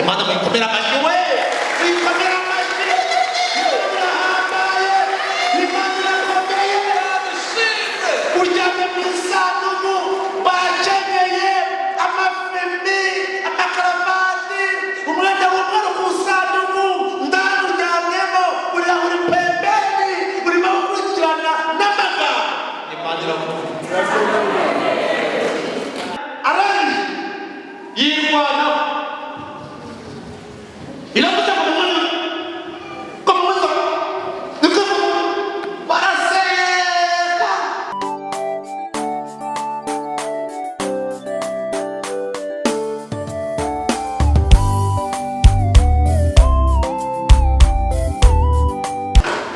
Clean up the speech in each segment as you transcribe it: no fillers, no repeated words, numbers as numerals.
Imana muyikomera amashyi we, muyikomera amashyi. Imana irahambaye, Imana irakomeye. Uryamye mu isanduku, bakenyeye amafemi, amakaravati, umwenda w'umweru ku isanduku, ndani uryamyemo, uriya uri pembeni, urimo gukurikirana n'amagambo. Imana irakomeye. Arangije yirwanaho, iravuze ngo mumwe ko mumwe niko baraseka.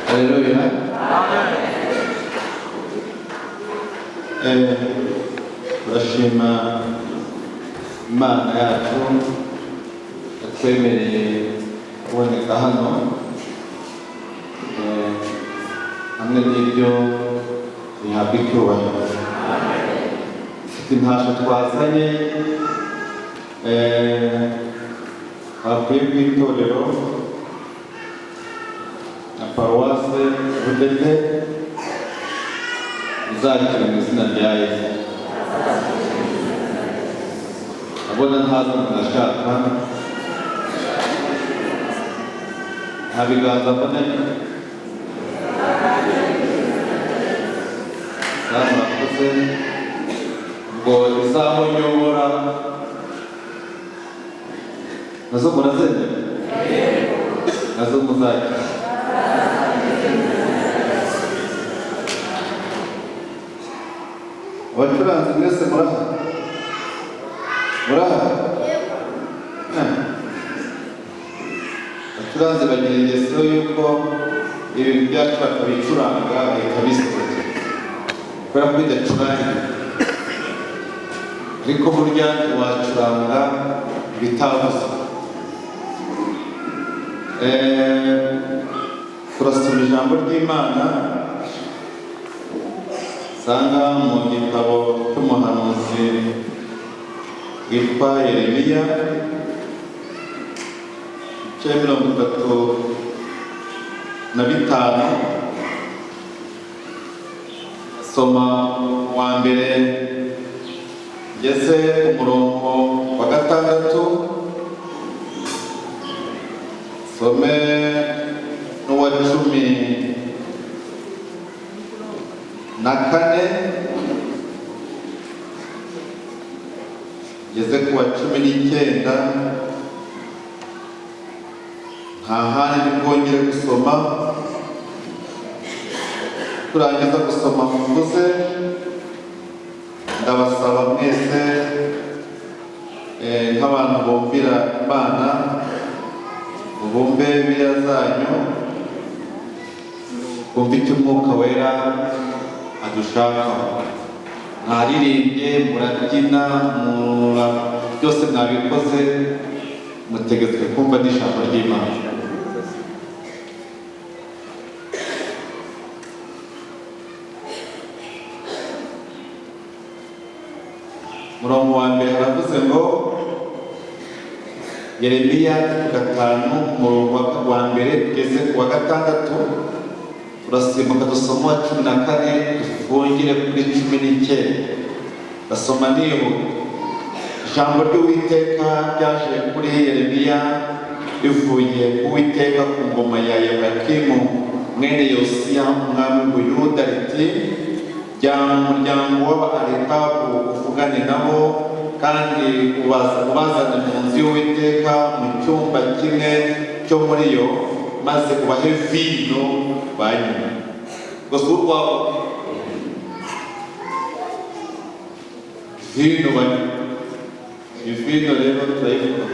Haleluya. Turashima Imana yacu yatwemereye kuboneka hano. Hamwe n'ibyo bihabwa icyubahiro. Mfite intasho twazanye twakuye ku itorero na paruwase Butete, izakira mu izina rya Yesu. Ndabona ntazo murashaka, nta biganza mbona. Namwe murakoze. Ubwo izaho nyobora nazo murazemera, nazo muzakira. Abacuranzi mwese muraha, muraha. Abacuranzi bagira ingeso y'uko ibintu byacu batabicuranga, bahita bisohokera kubera ko bidacurangira. Ariko burya ntiwacuranga ibitavuze. Turasoma ijambo ry'Imana usanga mu gitabo cy'umuhanuzi witwa Yeremiya, ibice 35. Soma wa mbere ngeze ku murongo wa gatandatu, some n'uwa 14 ngeze ku wa 19. Nta handi ndi bwongere gusoma. Turangiza gusoma mvuze, ndabasaba mwese nk'abantu bumvira Imana, mubumbe Bibiliya zanyu, bumve icyo Umwuka Wera adushakaho. Mwaririmbye, murabyina, byose mwabikoze, mutegetswe kumva n'ijambo ry'Imana. Murongo wa mbere haravuze ngo, Yeremiya 5, umurongo wa mbere tugeze ku wa gatandatu, turasimbuka dusoma uwa 14, dufungire kuri 19. Ndasoma nihuta. Ijambo ry'Uwiteka ryaje kuri Yeremiya rivuye ku Uwiteka ku ngoma ya Yehoyakimu mwene Yosiya, umwami w'Ubuyuda, riti: "Jya mu muryango w'Abarekabu, uvugane nabo, kandi ubazane mu nzu y'Uwiteka, mu cyumba kimwe cyo muri yo, maze ubahe vino banywe." Gusa urwaho vino banywe, iyi vino rero turayivuga.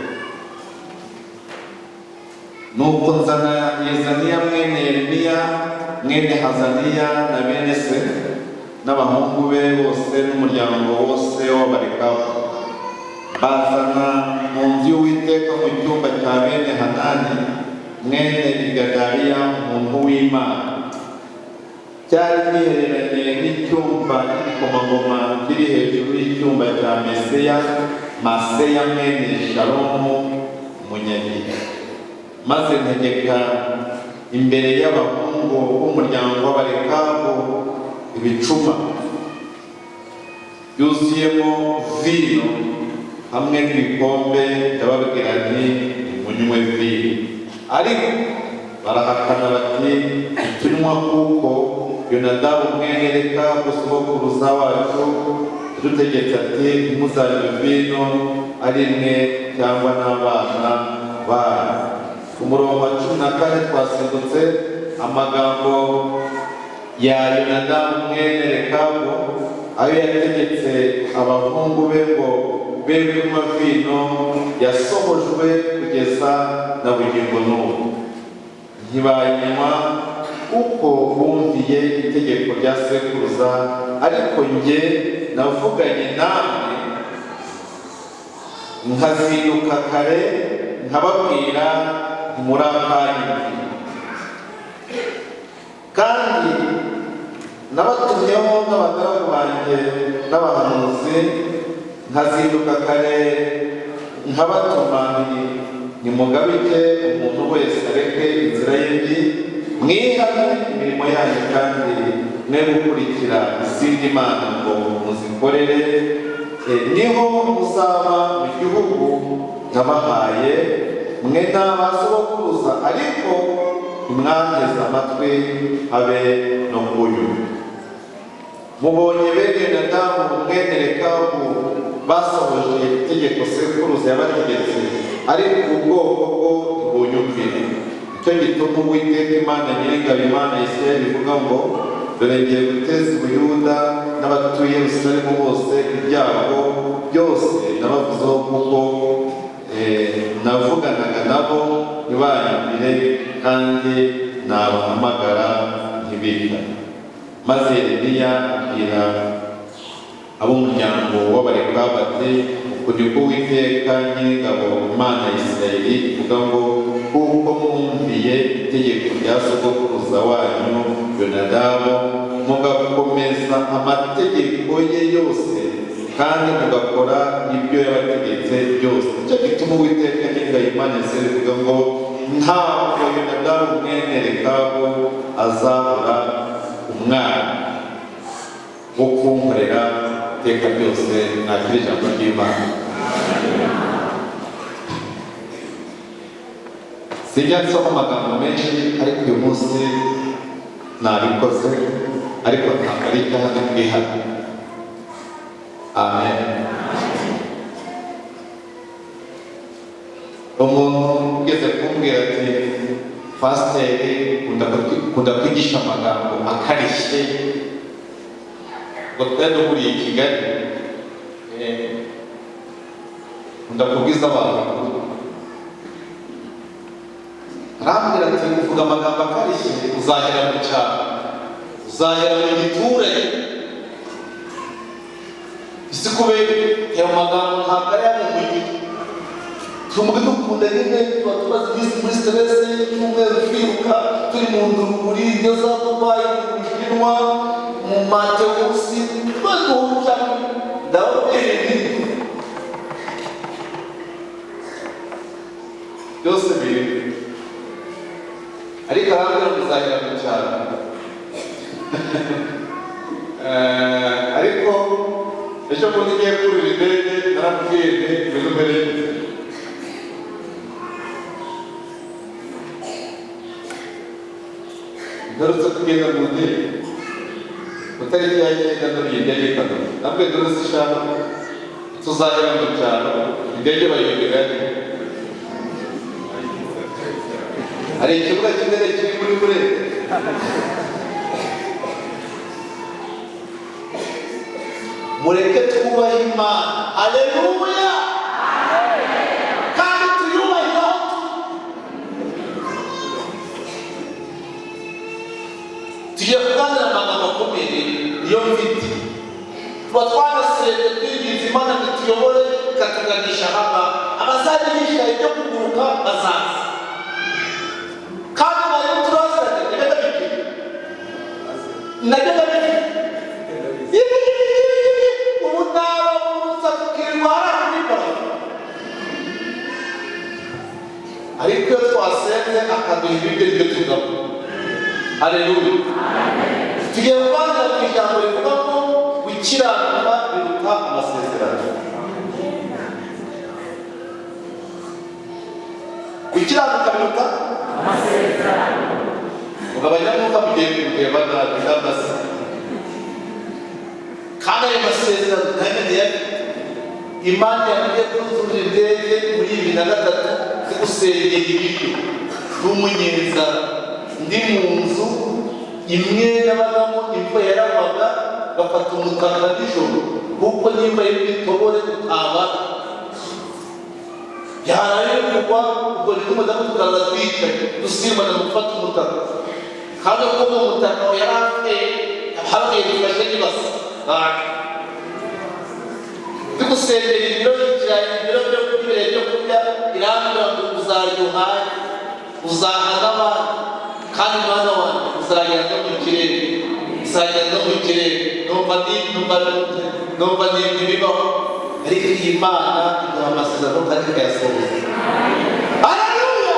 Nuko nzana Yezaniya mwene Yeremiya mwene Hazaniya na bene se n'abahungu be bose n'umuryango wose w'Abarekabu, bazana mu nzu y'Uwiteka, mu cyumba cya bene Hanani mwene Igadaliya, umuntu w'Imana, cyari gihereranye n'icyumba cy'igikomangoma kiri hejuru y'icyumba cya Meseya, Maseya mwene Shalomu. Umunyagihe. Maze ntegeka imbere y'abahungu b'umuryango w'Abarekabu ibicuma byuzuyemo vino hamwe n'ibikombe, ndababwira nti: "Nimunywe vino." Ariko barahakana bati: "Ntitunywa, kuko Yonadabu mwene Rekabu sogokuruza wacu yadutegetse ati: 'Ntimuzanywe vino, ari mwe cyangwa n'abana banyu.'" Ku murongo wa 14 twasimbutse. Amagambo ya Yonadabu mwene Rekabu ayo yategetse abahungu be ngo be kunywa vino yasohojwe kugeza na bugingo n'ubu, ntibayinywa kuko bumviye itegeko rya sekuruza. Ariko njye navuganye namwe, nkazinduka kare nkababwira, ntimurakanyumvira. Kandi nabatumyeho n'abagaragu banjye n'abahanuzi, nkazinduka kare nkabatuma nti: "Nimugaruke, umuntu wese areke inzira ye mbi, mwihane imirimo yanyu, kandi mwe gukurikira izindi mana ngo muzikorere. Niho muzaba mu gihugu nabahaye, mwe n'abasogokuruza." Ariko ntimwanteze amatwi habe no kunyumva. Mubonye bene Yonadabu mwene Rekabu basohoje itegeko sekuruza yabategetse, ariko ubwoko bwo ntibunyumvire. Nicyo gituma Uwiteka Imana Nyiringabo, Imana ya Isirayeli, ivuga ngo: "Dore ngiye guteza Ubuyuda n'abatuye Yerusalemu bose ibyago byose nabavuzeho, kuko navuganaga nabo ntibanyumvire, kandi nabahamagara ntibitabe." Maze Yeremiya abwira ab'umuryango w'Abarekabu ati: "Uku niko Uwiteka Nyiringabo, Imana ya Isirayeli, ivuga ngo: 'Kuko mwumviye itegeko rya sogokuruza wanyu Yonadabu, mugakomeza amategeko ye yose kandi mugakora ibyo yabategetse byose, nicyo gituma Uwiteka Nyiringabo, Imana ya Isirayeli, ivuga ngo: Ntabwo Yonadabu mwene Rekabu azabura umwana wo kunkorera iteka ryose.'" Mwakira ijambo ry'Imana. Sijya nsoma amagambo menshi, ariko uyu munsi nabikoze, ariko ntabwo ari icyaha bwihane. Amen. Umuntu ugeze kumbwira ati: "Pasiteri ukunda kwigisha amagambo akarishye." Ngo twari duhuriye i Kigali, nkunda kubwiza abantu ukuri. Arambwira ati: "Uvuga amagambo akarishye, uzahera mu cyaro, uzahera mu giturage." Isi kubera ayo magambo ntabwo ari ayo mu mujyi. Tumuge dukunda nyine, tuba tumaze iminsi muri stress y'icyumweru, twiruka, turi mu nduruburi, ibyo za Dubayi, mu Bushinwa, mu Matewusi, twese cyane. Ndababwira nti byose biri, ariko arambwira ngo uzahera mu cyaro. Ariko ejo bundi ngiye kurira indege, naramubwiye nti: "Ngwino umperekeze." Ngarutse kugenda mu ndege ku itariki ya 9, nuriye indege i Kanombe. Nabwiye: "Dore se ishaka tuzahera mu cyaro, indege bayongera hari ikibuga cy'indege kiri muri Burera?" Mureke twubahe Imana, aleluya, kandi tuyubahire aho turi. Tugiye kuganira amagambo akomeye. Niyo mfite, tuba twanasenze, twinginze Imana ngo ituyobore, ikatuganisha aha. Abazayigisha ibyo kuguruka bazaza, kandi mwarimu turaziranye. Najyaga bifite, najyaga bifite ibi ibi ibi ibi. Ubu naba burutsa tukirirwa hariya kuri parafo. Ariko iyo twasenze akaduha ibiryo, nibyo tugabura. Haleluya! Tugiye kubanza ku ijambo rivuga ko gukiranuka biruta amasezerano. Gukiranuka biruta Amasezerano. Ubwo abanyamwuka mugiye kureba nabi n'amase, kandi ayo masezerano ntayo ndayafite. Imana yambwiye ko nzurira indege muri 2003 zigusengera ibiryo n'umunyenzara. Ndi mu nzu imwe yabagamo, imvura yaragwaga bafata umutaka nijoro, kuko nimba y'ibitobore utabara yaraye kugwa. Ubwo ni n'umudamu tukaza twicaye dusimbana mu gufata umutaka, kandi uko mu mutaka yari afite hamwe dufashe n'ibase tugusengera ibiro ikirayi, ibiro byo kurya, byo kurya. Irambwira ngo uzarya uhaye, uzahaga abandi, kandi mwana wanjye uzagera no mu kirere, uzagera no mu kirere. Numva ndi ntibibaho, ariko iyi Mana iduha amasezerano kandi ikayasohoza. Haleluya!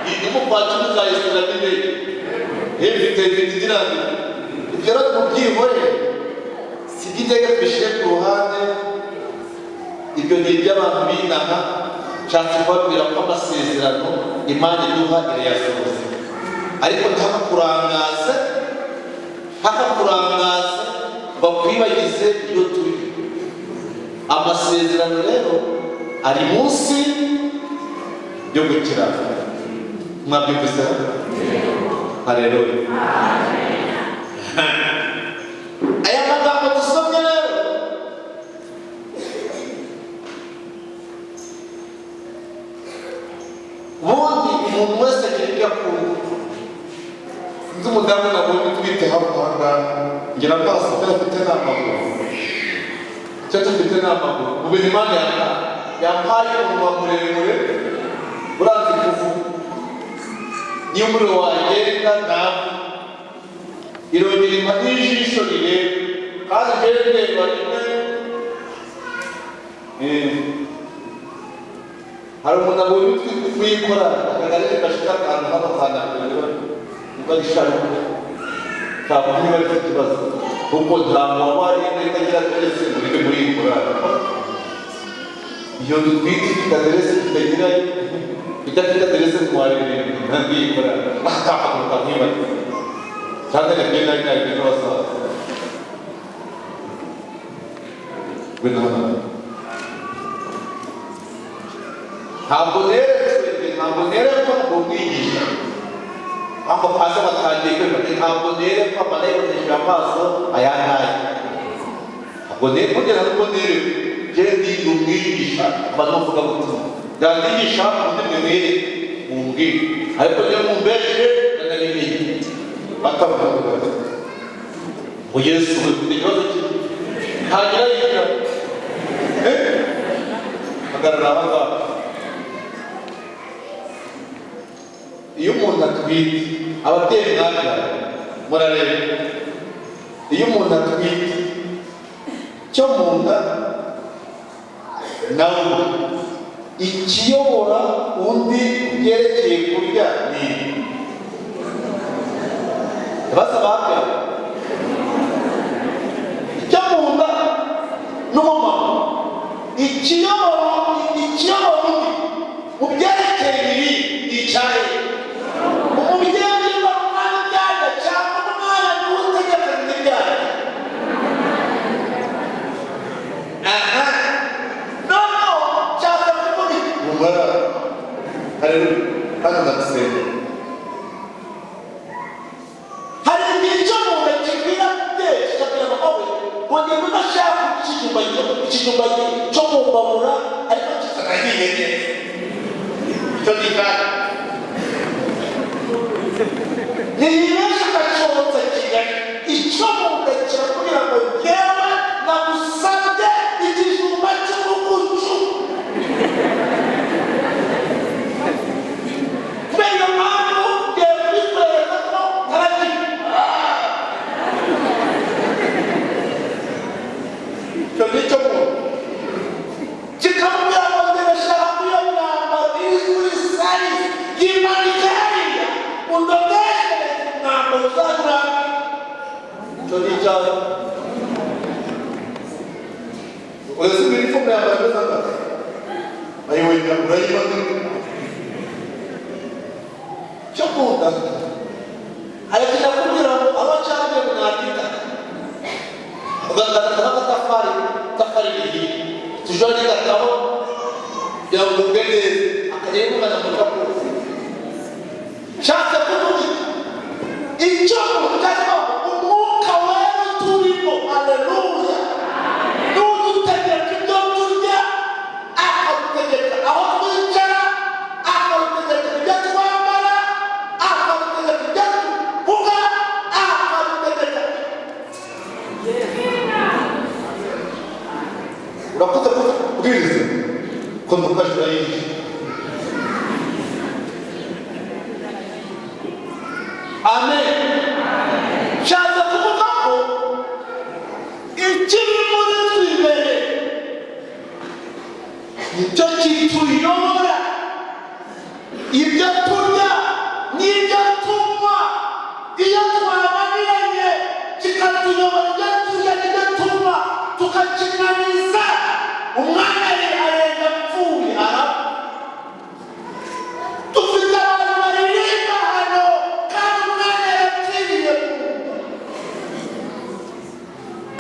Iyi ni mu kwa 10 nzayisubiramo indege ifite indirandiro. Ibyo rero mubyihorere, si iby'indege, tubishyire ku ruhande. Ibyo ni iby'abantu b'inaha. Nshatse kubabwira ko amasezerano Imana iduha irayasohoza, ariko ntakakurangaze, ntakakurangaze bakwibagize iyo turi. Amasezerano rero ari munsi yo gukiranuka. Mwabyumvise? Haleluya! Aya magambo dusomye rero, ubundi umuntu wese agira ibyo akunda. Sinzi umudamu nabonye utwite hafi aha ngaha, ngira amaso icyo afite ni amaguru, icyo dufite ni amaguru. Mu bintu Imana yampaye, yampaye umunwa muremure uranze kuvuga. Niyo umuriro wagenda ntabwo irongera impa n'ijisho rireba, kandi jewe ndeba rimwe. Hari umuntu abonye utwite kuyikora akagari gashira akantu hano kanakure, niba gishaka ntabwo niba ari ikibazo, kuko nta muntu wari itagira aderese ngo iri muri iyi korali. Iyo dutwite ifite aderese tutagira, idafite aderese ntiwaririmba ntabwo iyi korali akahaguruka nkibaza cyane nabyo nari nari n'abasaza. Ngwino hano. Ntabwo neretswe, ntabwo nerekwa ngo mwigisha aho hasi batangiye kwiga. Ntabwo nerekwa, manayibonesheje amaso aya ngaya. Ntabwo nerekwa nubwo nerekwa. Njye ndi umwigisha, abantu bavuga butumwa ndandigisha undi mwe mwereke mumbwire, ariko niyo mumbeshe ndanabimenye batavuga ngo Yesu ufite ikibazo kimwe ntagira yigira. Hagarara aho ngaho. Iyo umuntu atwite, ababyeyi mwabyaye murareba, iyo umuntu atwite cyo mu nda nawe ikiyobora undi byerekeye kurya ni ibi basaba babyaye icyo mu nda n'umumama, ikiyobora undi mu byerekeye imirire ni icyahe? Umubyeyi niba umwana ibyarya cyangwa umwana niwe utegeka ibyarya? Aha noneho nshaka kuvuga iki? Humura, haleluya, hano ndagusenga. Hari igihe cyo mu nda kibwira umubyeyi, kikabwira mama we ngo niba udashaka ikijumba, ikijumba cyo mu mbabura ariko kitanahiye neza, icyo ni icyaha. Ntiyibeshe akacyotsa kigali. Icyo mu nda kirakubwira ngo njyewe nagusabye ikijumba cy'umugucu, kubera iyo mpamvu ngiye kubikwereka ko ntaragira icyo. Ni icyo mu nda kikamubwira ngo ndashaka ko iyo myambaro izwi. Icyo ni icyaha. Uretse iniforume yambaye amezi angahe? Ayiwe, urayibaza. Cyo kunda ariko ndakubwira ngo aho cyangwa ngo nagitaka ugagataka agatafari, tafari rihiye tujora rigataho kugira ngo ugubwe neza, akagenda mugana mu kapu. Nshatse kuvuga icyo cyangwa Umwuka Wera turimo, haleluya, n'udutegeka ibyo turya, akadutegeka aho twicara, akadutegeka ibyo twambara, akadutegeka ibyo tuvuga, akadutegeka. Urakoze kubwiriza ko ndukajura yinshi. Amen. Nshatse kuvuga ko ikiri muri twe imbere nicyo kituyobora. Ibyo turya n'ibyo tunywa, iyo twananiranye kikatuyobora, ibyo turya n'ibyo tunywa tukakinaniza, umwana arenga apfuye, arapfa. Dufite abantu baririmba hano kandi umwana yapfiriye mu nda.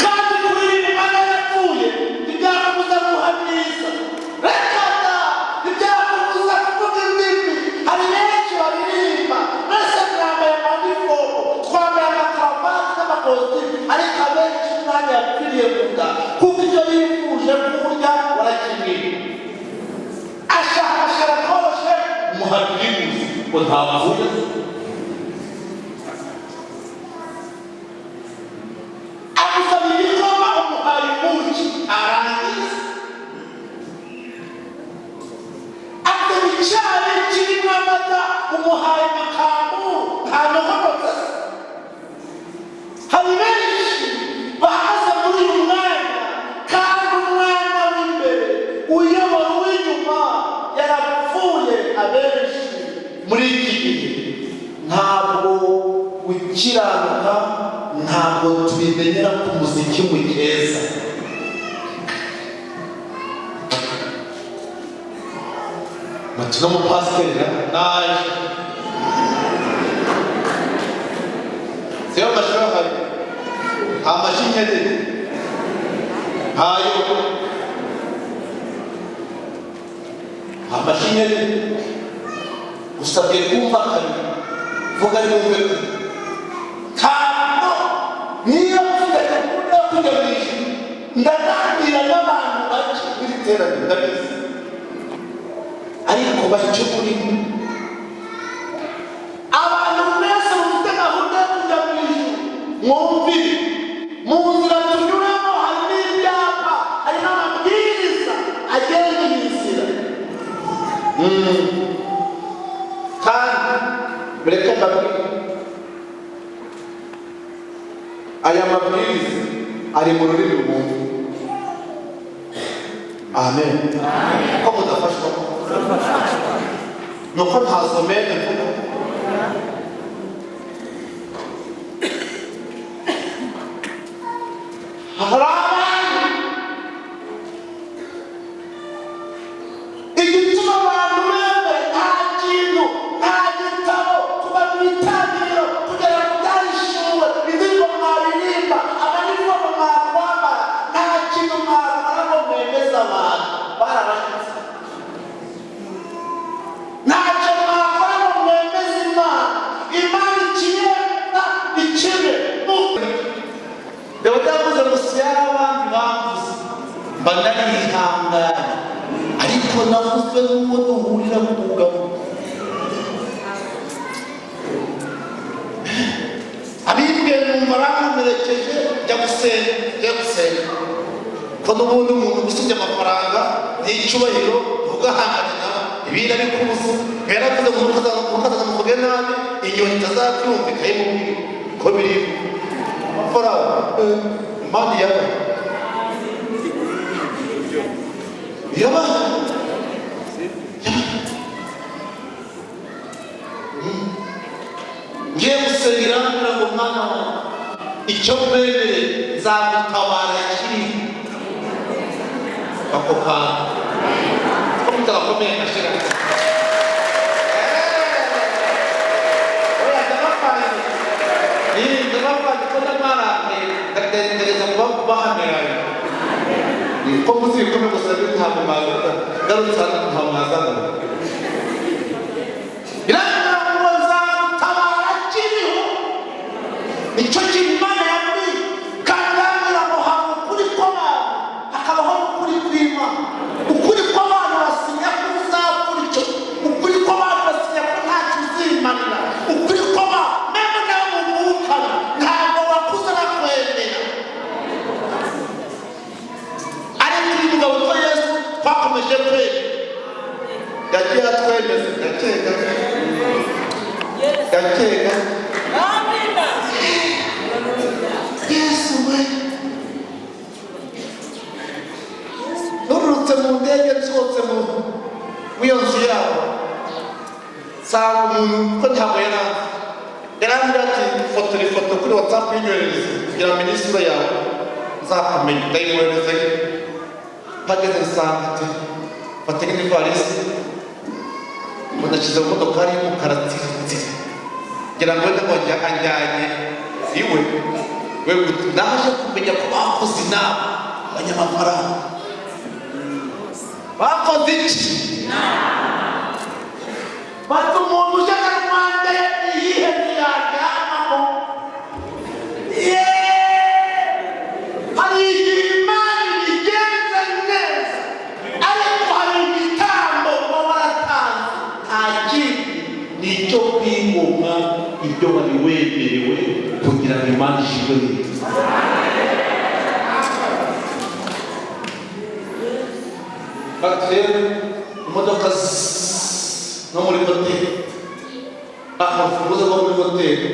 Kandi kuririmba umwana yapfuye ntibyakubuza guhamiriza, reka da, ntibyakubuza kuvuga indimi. Hari benshi baririmba. Mwese mwambaye amanifomo, twambaye amakaravati n'amakositimu, ariko abenshi umwana yapfiriye mu nda, kuko icyo yifuje kurya warakimwima. Ashaka koroshe, umuha byibuze ngo ntapfuye. Agusaba igikoma, umuhaye ubuki, arangiza. Agusaba icyayi kirimo amata, umuhaye makambu, nta se. Hari benshi bahagaze muri uyu mwanya kandi umwana w'imbere uyobora uw'inyuma yarapfuye. Abenshi muri iki gihe ntabwo gukiranuka, ntabwo tubimenyera ku muziki mukeza. Bati no mupasiteri naje siyo amashuri ahari, nta mashyi nkeneye, ntayo, nta mashyi nkeneye. Usabye kumva kabiri, vuga yumve kabiri. Ntabwo niba mfite gahunda yo kujya mu ijuru, ndaganira n'abantu bake muri teraniro, ndabizi, ariko bake muri mwe. Abantu mwese mufite gahunda yo kujya mu ijuru, mwumvire. Mu nzira tunyuramo harimo ibyapa, harimo amabwiriza agenga iyi nzira. Kandi mureke mbabwire, aya mabwiriza ari mu rurimi rwumva. Amen. Ko mudafashwa nuko ntazomene mvuga. Hari abantu, igituma abantu bemeye, nta kintu, nta gitabo, kuva mu Itangiriro kugera ku Byahishuwe, indirimbo mwaririmba, amanifomo mwakwambara, nta kintu mwakora ngo mwemeze abantu. Barabashutse. Ntacyo mwakora ngo mwemeze Imana. Imana ikiyemeza ikibe. Dawidi yavuze ngo si yari abandi bavuze mba narihanganye, ariko navuzwe n'uwo duhurira ku mugabo. Abimbwiye numva arankomerekeje, njya gusenga, njya gusenga, ko n'ubundi umuntu usibye amafaranga n'icyubahiro ntugahangane nawe, ibindi abikubuza. Yaravuze ngo ntukazaza muvuge nabi, inyoni itazabyumva ikayimubwira ko biri amafaranga. Imana yabaye yabaye. Ngiye gusenga, irambwira ngo: "Mwana wanjye, Icyo mwemereye, nzagutabara kiriho ako kantu ko mutagakomeye gashira. Oya, ndabapfanye, ndabapfanye ko ndamwarakaye, ndagerageza kubahamiranya ko muzi ibikombe gusa, ntabwo mwaza ngarutse hano, ntabwo mwazana. Irambwira ngo nzagutabara kiriho. Nicyo kintu Imana yambwiye, kandi irambwira ngo hari ukuri kw'abantu, hakabaho n'ukuri kw'Imana. Ukuri kw'abantu basinya ko uzapfa icyo, ukuri kw'abantu basinya ko ntacyo uzimarira, ukuri kw'abantu meme nawe muvukana ntabwo wakuze bakwemera. Ariko uyu mugabo witwa Yesu twakomeje kwemera, yagiye atwemeza gake gake, gake gake. Yesu we! Nururutse mu ndege, nsohotse mu iyo nzu yabo, nsanga umuntu ko ntabwo yaranze, yarambwira ati: "Fotora ifoto kuri WhatsApp y'inyoherereze kugira ngo menye isura yawe, nzakumenya." Ndayimwohereza. Mpageze nsanga ati: "Fata n'ivarisi." Ngo ndashyize mu modokari y'umukara tsiri, ngira ngo wenda ngo anjyanye iwe. We naje kumenya ko bakoze inama, abanyamafaranga bakoze iki? Bati: "Umuntu uje na Rwanda iyihe nzu yaryamamo?" Yeee! Hari igihe Imana ibigenza neza, ariko hari igitambo uba waratanze, nta kindi, ni icyo kwigomwa ibyo wari wemerewe kugira ngo Imana ishirwe neza. Bati rero imodoka no muri hoteli, urufunguzo rwo muri hoteli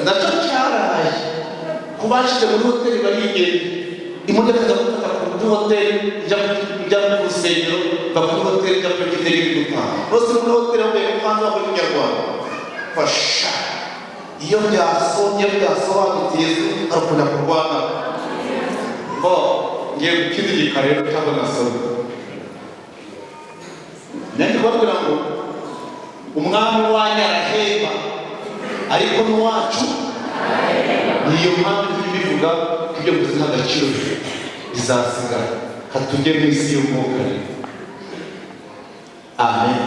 nacyo cyaraye ku bashyize muri hoteli, barigenda. Imodoka iza gufata kuri hoteli, ijya ku rusengero, iva kuri hoteli ijya kuri indege iri gutaha. Bose muri hoteli bambaye ko hanze bambaye Ikinyarwanda. Fasha, iyo byasobanutse, Yesu arakunda kurwana. Bo ngiye gukizigika rero cyangwa nasoma nanjye kubabwira ngo umwami wanyu arahemba, ariko n'uwacu. Niyo mpamvu turi bivuga ko ibyo mvuze nta gaciro bizasigara. Katujye mu isi y'umwuka rero. Amen.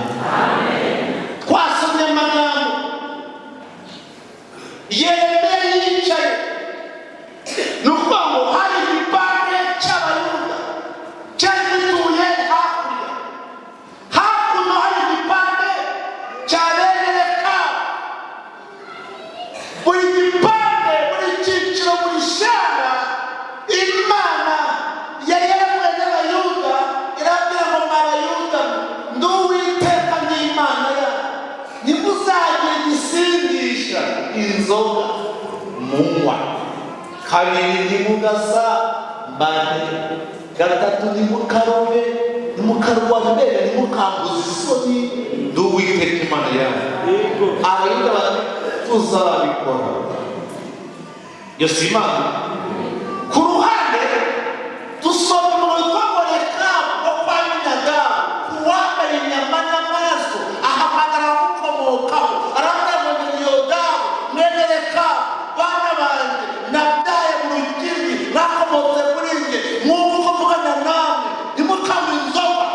Twasomye amagambo Yeremiya yicaye. Ni ukuvuga ngo hari igipande cy'Abayuda cyari gituye hakurya, hakuno hari igipande cya bene Rekabu. Buri gipande, buri cyiciro, buri shyanga, Imana yari yaravuye n'Abayuda, irabwira ngo: "Mwa Bayuda, ndi Uwiteka n'Imana yanyu, ntimuzagira igisindisha, inzoga munywa. Kabiri, ntimugasambane. Gatatu, ntimukarobe, ntimukarwane, mbega ntimukambuze isoni. Ndi Uwiteka Imana yanyu." Abayuda bati: "Tuzabikora." Iyo si Imana. Ku ruhande dusoma umuntu witwa ngo Rekabu wo kwa Minadabu, uwambaye inyama n'amaraso, ahamagara abamukomokaho, arabwira ngo: "Ni Yodabu mwene Rekabu, bana banjye nabyaye mu rukiri, mwakomotse kuri njye, mwumva uko mvugana namwe. Ntimukanywe inzoga.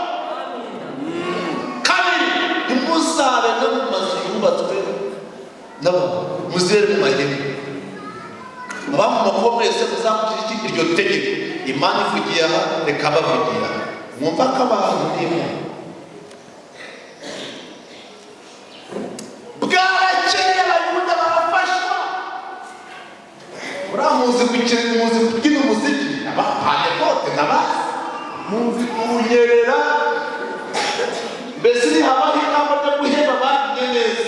Kabiri, ntimuzabe no mu mazu yubatswe n'abantu, muzibere mu mahema. Abamukomokaho mwese muzakurikira iki? Iryo tegeko." Imana ivugiye aha, reka bavugiye aha, mwumva ko abantu n'Imana bwarakeye, Abayuda barafashwa. Uriya muzi gukina, muzi kubyina umuziki, abapantekote ntabazi, muzi kuwunyerera. Mbese nihabaho ikamba ryo guhemba ababyinnye neza,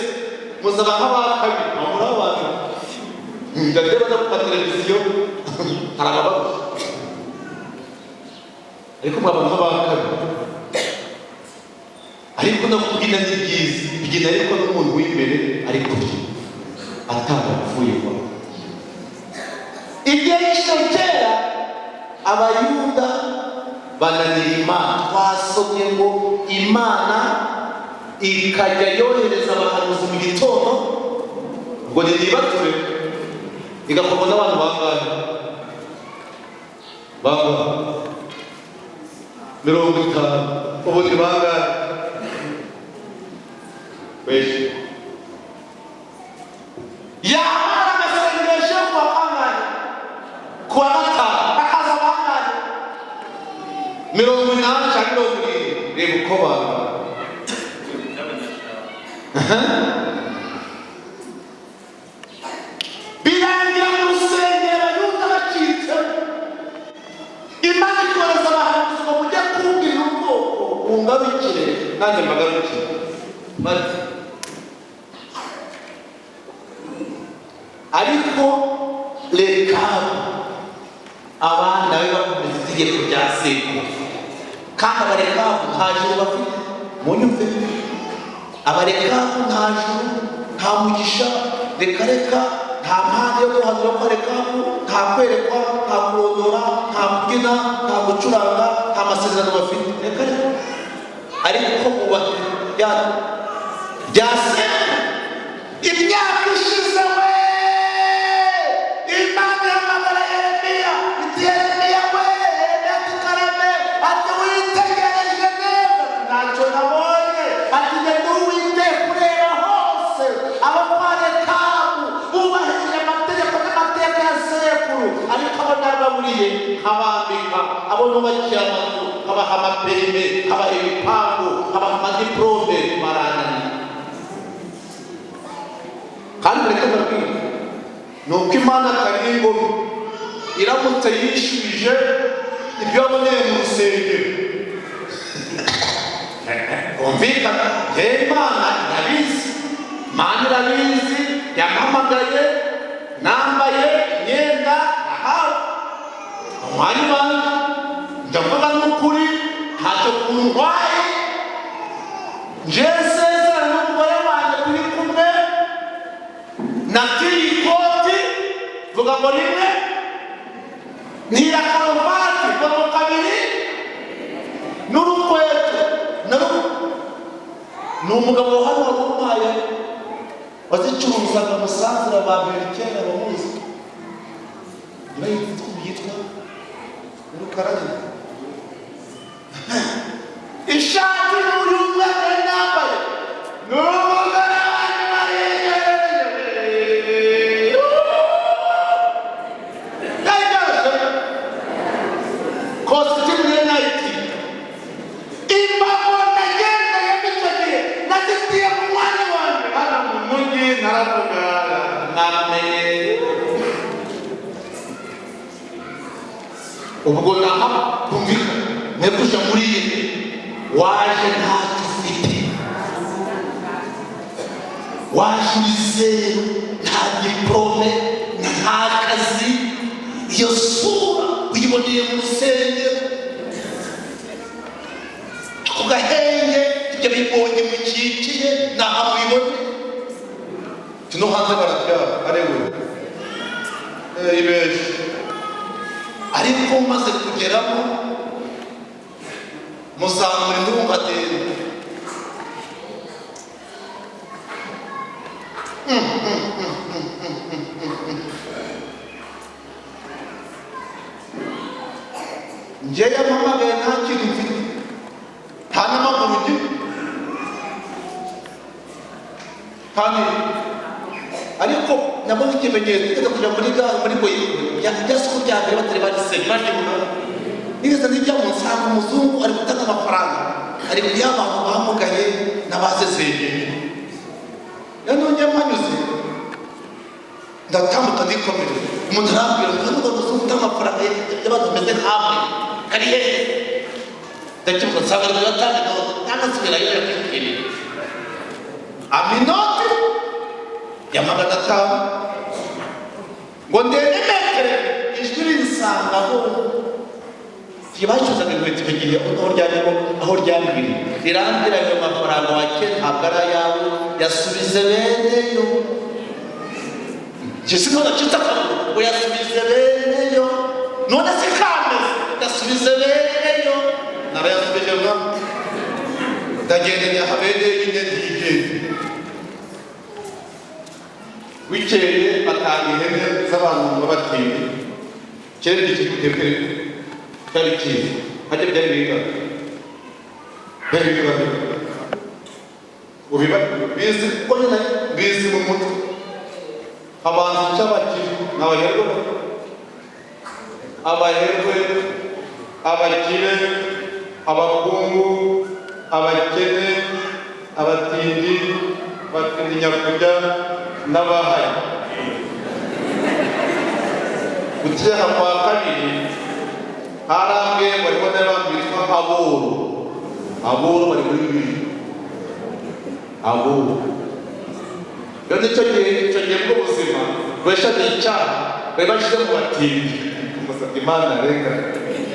muzaba nk'aba kabiri aho muri abantu. Njya ndeba no ku mateleviziyo, hari ababarusha, ariko mwaba nk'aba kabiri. Ariko no kubyina ni byiza, kubyina, ariko n'umuntu w'imbere ari kubyina atarapfuye kwa Ishize kera, Abayuda bananira Imana. Twasomye ngo Imana ikajya yohereza abahanuzi mu gitondo ngo ntibature, igakorwa n'abantu bangahe? Bangahe? 50. Ubu ni bangahe? Benshi. Yahamagara amasengesho yo kuwa kangahe? Kuwa gatanu hakaza bangahe? 80 cyangwa 70. Reba uko bangana. Birangira mu rusengero Abayuda bacitsemo. Imana ikohereza abahanuzi ngo mujye kubwira ubwoko bungarukire, nanjye mbagarukire. Bati ariko Rekabu abana be bakomeza itegeko rya sekuru, kandi Abarekabu nta juru bafite. Munyumve, Abarekabu nta juru, nta mugisha, reka reka, nta mpano yo guhanura kwa Rekabu, nta kwerekwa, nta kurondora, nta kubyina, nta gucuranga, nta masezerano bafite, reka reka. Ariko bubaha rya sekuru. Imyaka ishize we, Imana ihamagara Yeremiya, iti: "Yeremiya we!" Yeremiya ati: "Karame." Ati: "Witegereje neza?" "Ntacyo nabonye." Ati: "Genda, Uwiteka ureba hose. Abo kwa Rekabu bubahirije amategeko n'amateka ya sekuru, ariko abo nababuriye nkabambika, abo nubakiye amazu, nkabaha amaperime, nkabaha ibipangu, nkabaha amadiporome, barananiye." Kandi reka mbabwire, ni uko Imana atari ingome. Iramutse yishubije ibyo waboneye mu rusengero, Kumvikana, Imana irabizi, Imana irabizi. Yampamagaye nambaye imyenda nahawe umwanya wanjye. Ndavuga n'ukuri, ntacyo kuntwaye. Nje nsezerana n'umugore wanjye, turi kumwe, natiye ikoti, vuga ngo rimwe, ntira karuvati, vuga ngo kabiri, n'urukweto. Ni umugabo hano wari umpaye, wazicuruzaga musanzura ba mbere kera, bamuzi, niba yitwa yitwa Rukaranya. Ishati n'uyu mwana nambaye ni umugore wanjye wariyegereye. Kositimu niyo nayitiye. Imbago nagendeyemo icyo gihe nazitiye mu mwanya wanjye hano mu mujyi. Naravuga mwamenye ubwo naha kumvikana mwe kuja muri iyi waje ntacyo ufite, waje uri zeru, nta diporome, nta kazi, iyo sura uyiboneye mu rusengero ku gahenge, ibyo bibonye mukikiye naho mubibone. No hanze barabyara arewe ibeshye. Ariko maze kugeramo, muzamura indungadende. Njye yampamagaye nta kintu mfite, nta n'amaguru ngira kandi. Ariko nabonye ikimenyetso nigeze kujya muri gare, muri Goyiko, rya soko rya mbere batari barisenya, baryibuka. Nigeze nijyamo nsanga umuzungu ari gutanga amafaranga, ari kuyaha abantu bamugaye n'abazezengeye. Rero nongeye mpanyuze, ndatambuka ndikomere. Umuntu arambwira ngo: "Hano umuzungu utanga amafaranga y'abantu bameze nkamwe kari hehe?" Ndakibuka, nsanga ari kuyatanga inoti, nanga nsubirayo yakwitwiriye aminoti ya 500 ngo ndende metero. Ijwi rinsangaho. Bacuzaga inkweto icyo gihe, aho ryarimo, aho ryambwiriye, rirambwira: "Ayo mafaranga wake ntabwo ari ayawe, yasubize bene yo." Njye sinko nacitse akaguru ngo yasubize bene yo. None se kameze? Gasubize bereyo. Narayasubije mwa, ndagenda nyahabere nyine, ntigende. Bukeye batanga ihene z'abantu b'abatindi. Kera iki giteke cyari cyiza, hajya byari bingana, byari bingana ubiba bizi kuko nyine bizi mu mutwe. Habanza icy'abakire n'abaherwe, abaherwe, abakire, abakungu, abakene, abatindi, abatindi nyakujya n'abahayi. Gukeka kwa kabiri harambwe barimo n'abandi bitwa aboru. Aboru bari muri bibiri, aboru rero nicyo gihe, icyo gihe bw'ubuzima bweshanye icyaha bari bashyize mu batindi. Musabye Imana, reka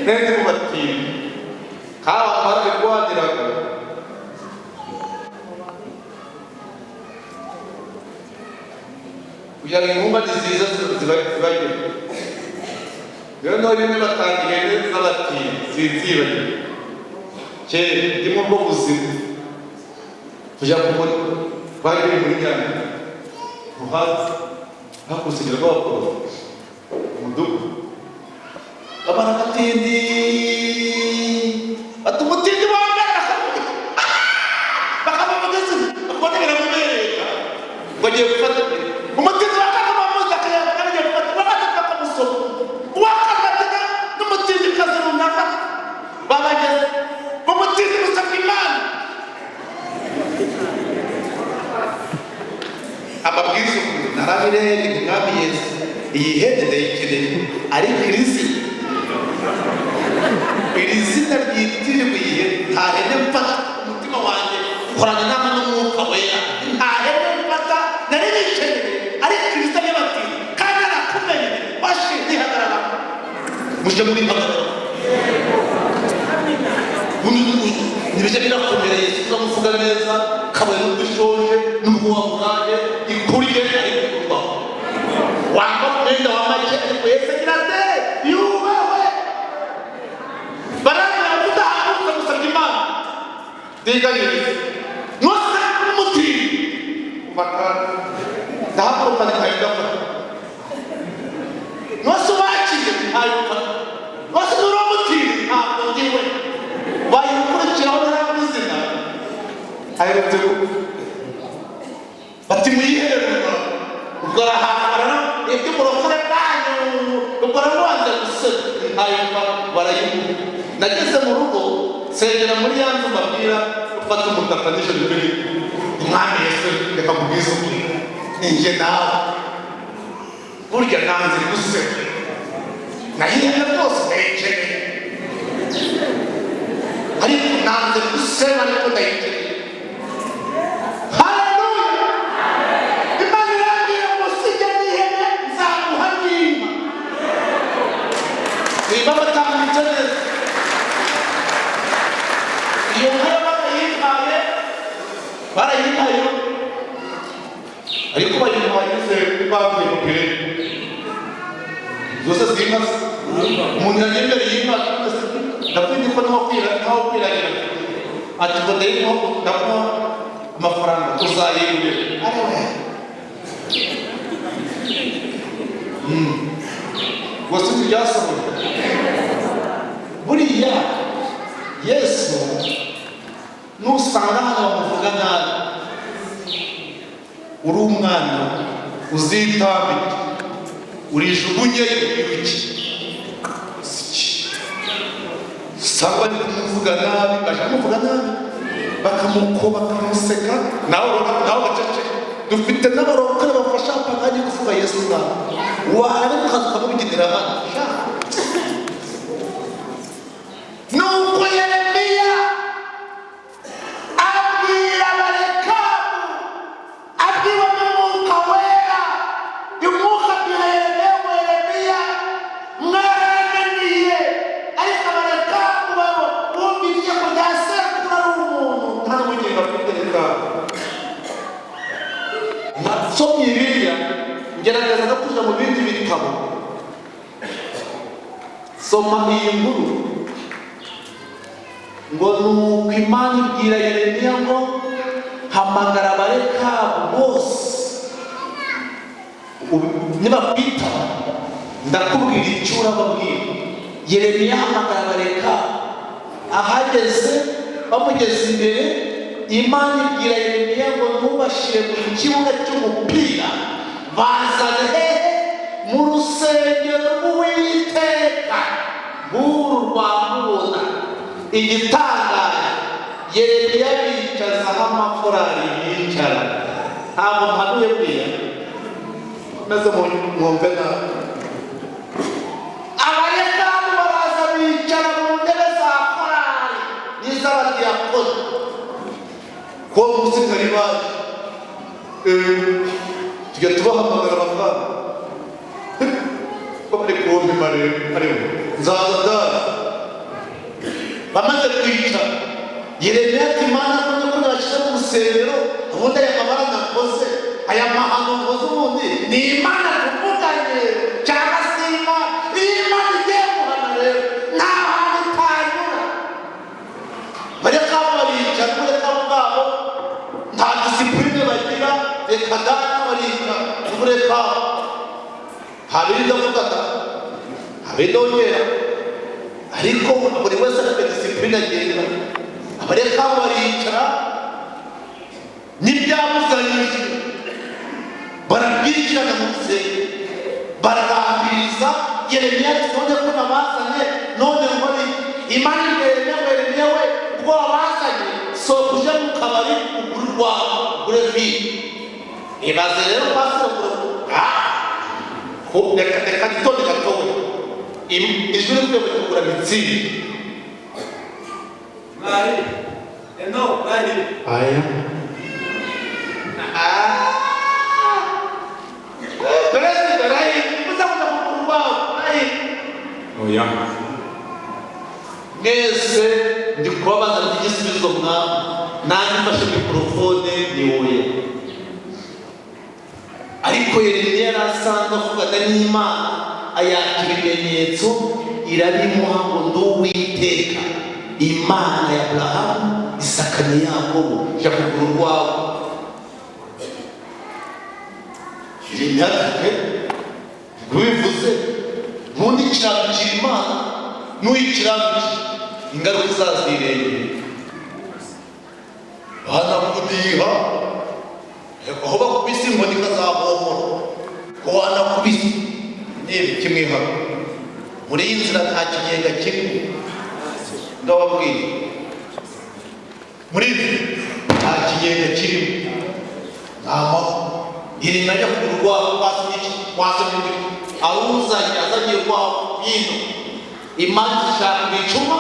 nende mu batindi kaba barabirwaniraga kugira ngo inkumba nziza zibagere. Rero naho rimwe batanga ihene z'abatindi, sinzibagire kera ndimo bwo buzima tujya kubona bari biri muri Nyanja muhazi hakurusengero rw'abaporoso umudugudu abana abatindi bati umutindi wa mbere bakamuvuga izina, bakabona biramubereka ngo agiye gufata. Umutindi wa kane bamuzi akayanga agiye gufata, uwa gatatu bakamusoma, uwa kane batega n'umutindikazi runaka babageze umutindi gusabwa Imana amabwiriza. Ukuntu narabirebye, Umwami Yesu, iyi hene ndayikeneye, ariko iri zina, iri zina ryitirirwa iyi hene, nta hene mfata. Umutima wanjye ukorana inama n'Umwuka Wera, nta hene mfata. Nari nikeneye, ariko iri zina ry'abatindi kandi narakumenye washe ntihagarara muje muri hagarara ntibijya birakomereye. Turamuvuga neza kabone n'ubwo ushonje, n'ubwo waburaye, ikurye ariko kubaho wambara umwenda wa make, ariko Yesu agira ate? Yubahwe. Barangira kudahaguruka gusabye Imana ndiganyiriza nose n'umutindi kuva kandi ndahaguruka ntayo ndafata nose wakiriye ntayo mfata nose nuri umutindi ntabwo ndiwe bayikurikiraho ntaramuzina aherutse gupfa. Bati muyihere, ubwo arahamagara ibyo murokore bwanyu, ubwo arabanza guseka ntayo barayimuha. Nageze mu rugo nsengera muri ya nzu mbabwira, ufata umutaka nijoro imbere. Umwami Yesu, reka nkubwize ukuri, ninjye nawe burya nanze guseka nahihene rwose, ndayikeneye, ariko nanze guseba, ariko ndayikeneye. Haleluya! Imana irambwira ngo sijya n'ihene, nzaguha n'inka niba batanga neza. Iyo nka yo barayimpaye, barayimpaye, ariko bayimpaye se bavuye mu kirere zose zinka se umuntu yanyemereye inka ndakwita ko ntaho kwira, ntaho kwiragira, ati ngo ndayimuha, ndamuha amafaranga uzayigurira ari we gusa ntibyasohoye. Buriya Yesu nusanga hano bamuvuga nabi, uri umwana uzitambike urijugunyeyo wiruke. Usanga bari kumuvuga nabi, baje kumuvuga nabi, bakamuko, bakamuseka, nawe nawe gaceceka. Dufite n'abarokore bafasha apagani kuvuga Yesu nabi, wareba ukaza ukamubyinira hano. Nuko Yeremiya abwira Abarekabu, abwiwe n'Umwuka Wera. Umwuka abwira Yeremiya ngo: "Yeremiya, mwarananiye, ariko Abarekabu babo bumva itegeko rya sekuru ari umuntu nta n'ubugingo afite." Reka nasomye iriya, ngerageza no kuja mu bindi bitabo. Soma iyi nkuru ngo nuko Imana ibwira Yeremiya ngo hamagara Abarekabu bose, nibakwitaba ndakubwira icyo urababwira. Yeremiya ahamagara Abarekabu, ahageze bamugeze imbere, Imana ibwira Yeremiya ngo ntubashyire mu kibuga cy'umupira, bazane hehe? Mu rusengero rw'Uwiteka nk'uru rwa mubona. Igitangaje, Yeremiya bicazaho amakorari yicara. Ntabwo mpanuye buriya, maze mwumve nawe. Abarekabu baraza bicara mu ntebe za korari n'iz'abadiyakoni. Kuwo munsi kari baje, tujya tubahamagara bakanga ko bari kumpima rero, ariwe nzaza ndaza. Bamaze kwicara, Yeremiya ati: "Mana, ko ko nabashyize mu rusengero, ubundi aya mabara nakoze, aya mahano nkoze, ubundi ni Imana tuvuganye cyangwa se Imana?" Iyo Imana igiye guhana rero nta hantu itanyura. Bareka baricara, bareka bwabo nta discipline bagira. Reka data, barica ubureka nta bindi ndavuga da, nta bindi ndongera, ariko buri wese afite discipline agenda. Abareka baricara n'ibyabuzanyije barabyinjirana mu rusengero, bararambiriza. Yeremiya ati: "None ko nabazanye, none nkore iki?" Imana ibwira Yeremiya ngo: "Yeremiya we, ubwo wabazanye, sohoka uje mu kabari ugure urwawe, ugure vino." Ibaze rero, pastor, reka reka nitonde gatoya. Ijwi rikwiye kugura Mützig. Bari. Eno, bari. Aya. Ah! Perezida Rayi uza kuja kugura urwawe, Rayi? Oya. Mwese ndi kubabaza igisubizo mwami, nanjye mfashe mikorofone ni oya. Ariko Yeremiya yari asanzwe avugana n'Imana, ayaka ibimenyetso, irabimuha ngo: "Ndi Uwiteka Imana ya Aburahamu, Isaka na Yakobo, jya kugura urwawe." Yeremiya ati: "Ntubivuze ntundi kiranukira Imana, n'uyikiranukira ingaruka izazirengera." Banakudiha aho bakubise inkoni ikazahomora ko wanakubise. Ni ibiki mwihano muri iyi nzira? Nta kinyenga kirimo, ndababwira. Muri iyi nta kinyenga kirimo, nta mahoro. Iri najya kugura urwabo, wasomye iki? Wasomye iki? Awuzanye, azanye urwabo hino. Imana ishaka ibicuma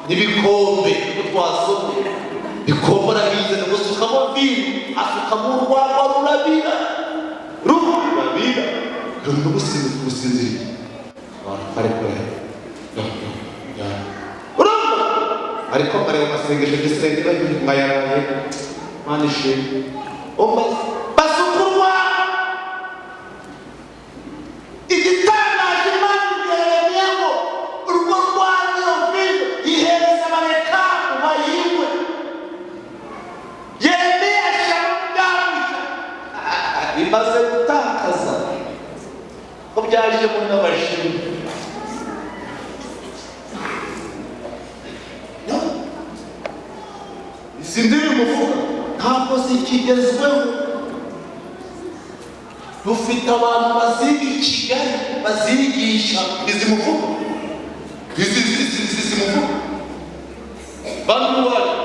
n'ibikombe, nibwo twasomye bikombe, arabizana gusukamo vino, asukamo urwagwa rurabira, rurabira ruri gusinziriye abantu bari kure. Urumva, ariko nkareba amasengesho gisengera nkayaraye. Mana ishimwe. Basuka urwagwa. Igitangaje, Imana ibwira Yeremiya ngo urwo rwagwa, iyo vino, ihereza Abarekabu bayinywe. Yeremiya ashyira byabuja bimaze gutakaza ko byajemo n'abashinwa. No. Izi ndirimbo uvuga ntabwo zikigezweho. Dufite abantu baziga i Kigali, bazigisha izi muvuga, izi muvuga. Bantu wacu,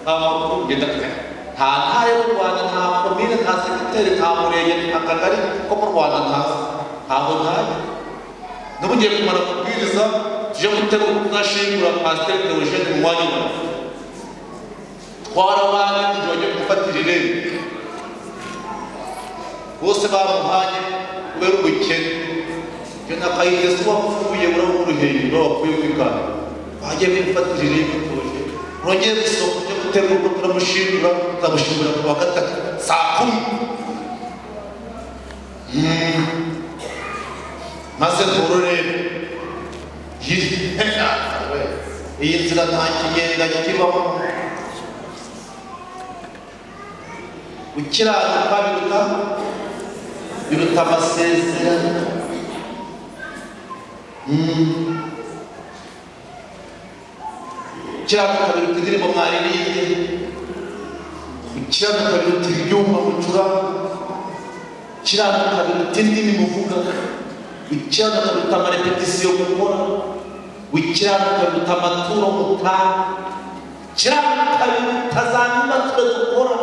nta makuru ngenda, nta ntara yo mu Rwanda, nta komine, nta segiteri, nta murenge, nta kagari ko mu Rwanda ntazi, ntaho ntajya. N'ubu ngiye kumara kubwiriza, tuje gutegura kuzashingura Pasiteri Theogene mu mwanya wawe. Twara abandi kugira bajye gufatira irembo, bose bamuhanye kubera ubukene. Ibyo na Kayitesi wapfuye urabona uruhengeri wapfuye kwikanda, bagiye kumufatira irembo. Theogene urongeye gusohoka ujya gutegura, turamushingura, tuzamushingura ku wa gatatu saa 10. Maze nturore Iyi nzira nta kigenda kibamo. Gukiranuka biruta amasezerano. Gukiranuka biruta indirimbo mwaririmbye. Gukiranuka biruta ibyuma mucuranga. Gukiranuka biruta indimi muvuga. Gukiranuka biruta amarepetisiyo mukora. Gukiranuka biruta amaturo mutanga. Gukiranuka biruta za nyimaturo dukora.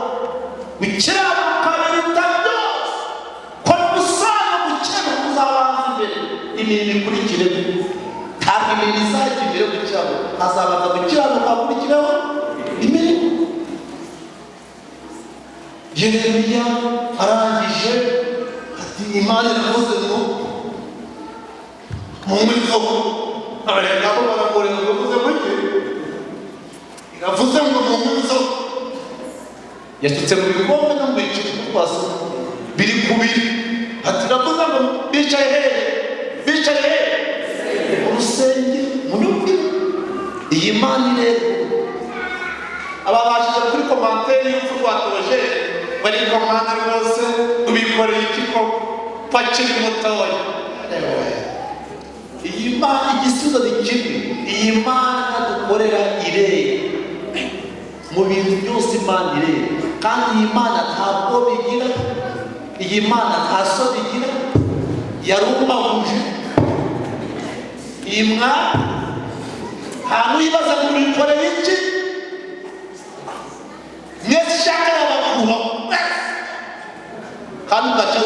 Gukiranuka biruta byose. Kora umusano gukiranuka uzabanza imbere, imirimo ikurikireho. Ntabwo imirimo izajya imbere yo gukiranuka, hazabanza gukiranuka hakurikireho imirimo. Yeremiya arangije ati Imana iravuze ngo munywe inzoga. Abarekabu baramureba ngo iravuze ngo iki? Iravuze ngo munywe inzoga. Yasutse mu bikombe no mu bicupa twasoma biri kubiri. Ati iravuze ngo bicaye hehe? Bicaye hehe? Mu rusengero. Munyumvire iyi Mana ireba. Ababashije kuri commentaire y'urupfu rwa Theogene bari komanda rwose, ubikoreye iki koko pakiri mutoya? Iyi Mana, igisubizo ni kimwe. Iyi Mana dukorera ireba mu bintu byose. Imana ireba, kandi iyi Mana ntabwo bigira, iyi Mana nta soni igira. Yarumbahuje iyi mwa nta n'uyibaza ngo ubikoreye iki. Mwese ishaka yabakuraho mwese, kandi ugaca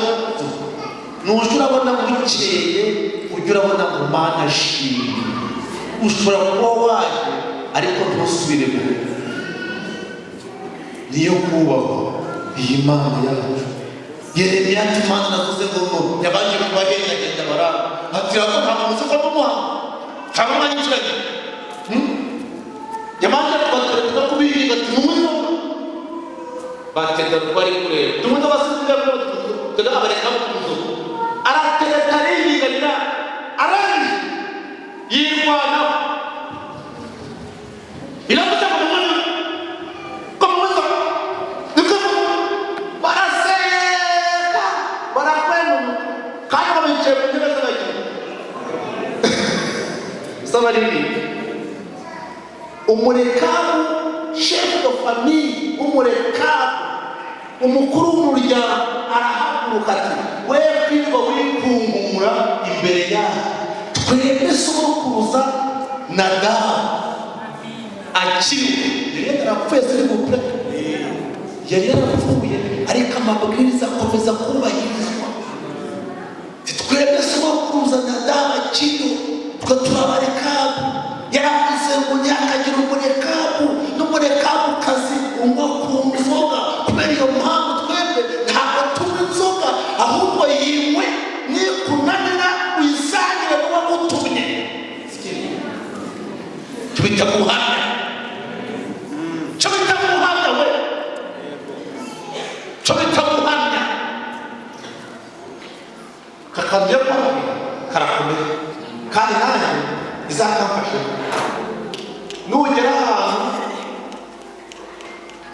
nujya urabona bukeye, ujya urabona ngo Mana ashimwe. Ushobora kuba waje ariko ntusubire mu rugo. Niyo kubahwa iyi Mana yacu. Yeremiya ati Imana navuze ngo yabanje kubahendagenda baranga. Ati rako ntabwo muzi ko mumuha ntabwo mwanyiciranye. Yabanje kubatereta kubirinda, ati munywe inzoga. Batenda kuba ari kureba tumuze basinzira, tega abareka mu nzu. Aratereta, ariyiganira, arangije yirwanaho. Iravuze ngo munywe, ngo munywe inzoga. Niko baraseka, barakwenuka, kandi ngo bicaye mu ntebe z'abagiye z'abaririmbyi. Umurekabu, chef de famille, umurekabu, umukuru w'umuryango, arahaguruka ati we kwirirwa wikungumura imbere yacu, twebwe sogokuruza Nadabu akiriho. Yari yarapfuye, s'il vous plaît, yari yarapfuye, ariko amabwiriza akomeza kubahirizwa. Twebwe sogokuruza Nadabu akiriho, twe turabarekabu. Yaravuze ngo ntihakagire umurekabu n'umurekabukazi unywa ku nzoga. Kubera iyo mpamvu twebwe ntabwo tunywa inzoga, ahubwo yinywe, nikunanira uyisangire n'uwagutumye. Tubita guhamya, cyo bita guhamya we, cyo bita guhamya. Kakabye kubabwira karakomeye, kandi nanjye izakamfashe. Nugera ahantu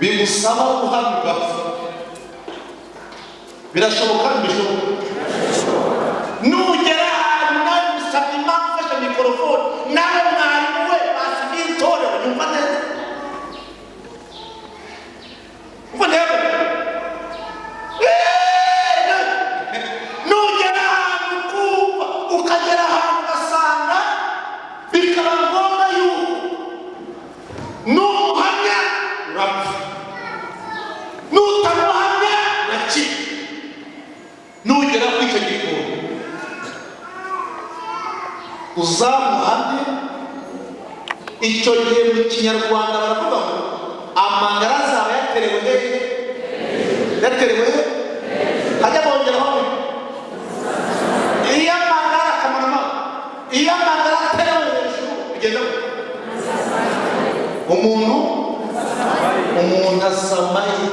bigusaba guhamya ugapfa, birashoboka, ntibishoboka? Nugera ahantu nawe usabye impamvu ufashe mikorofone, nawe mwarimu we basigaye itorero, nyumva neza, umva neza. Nugera ahantu ukumva, ukagera ahantu ugasanga bikaba ngombwa yuko numuhamya urapfa, nutamuhamya urakira. Nugera kuri icyo gikombe uzamuhamye. Icyo gihe mu Kinyarwanda baravuga ngo amagara azaba yaterewe hehe? Yaterewe he? Hajya bongeraho ngo iyo amagara akamarama, iyo amagara aterewe hejuru bigenda gute? Umuntu asamaye.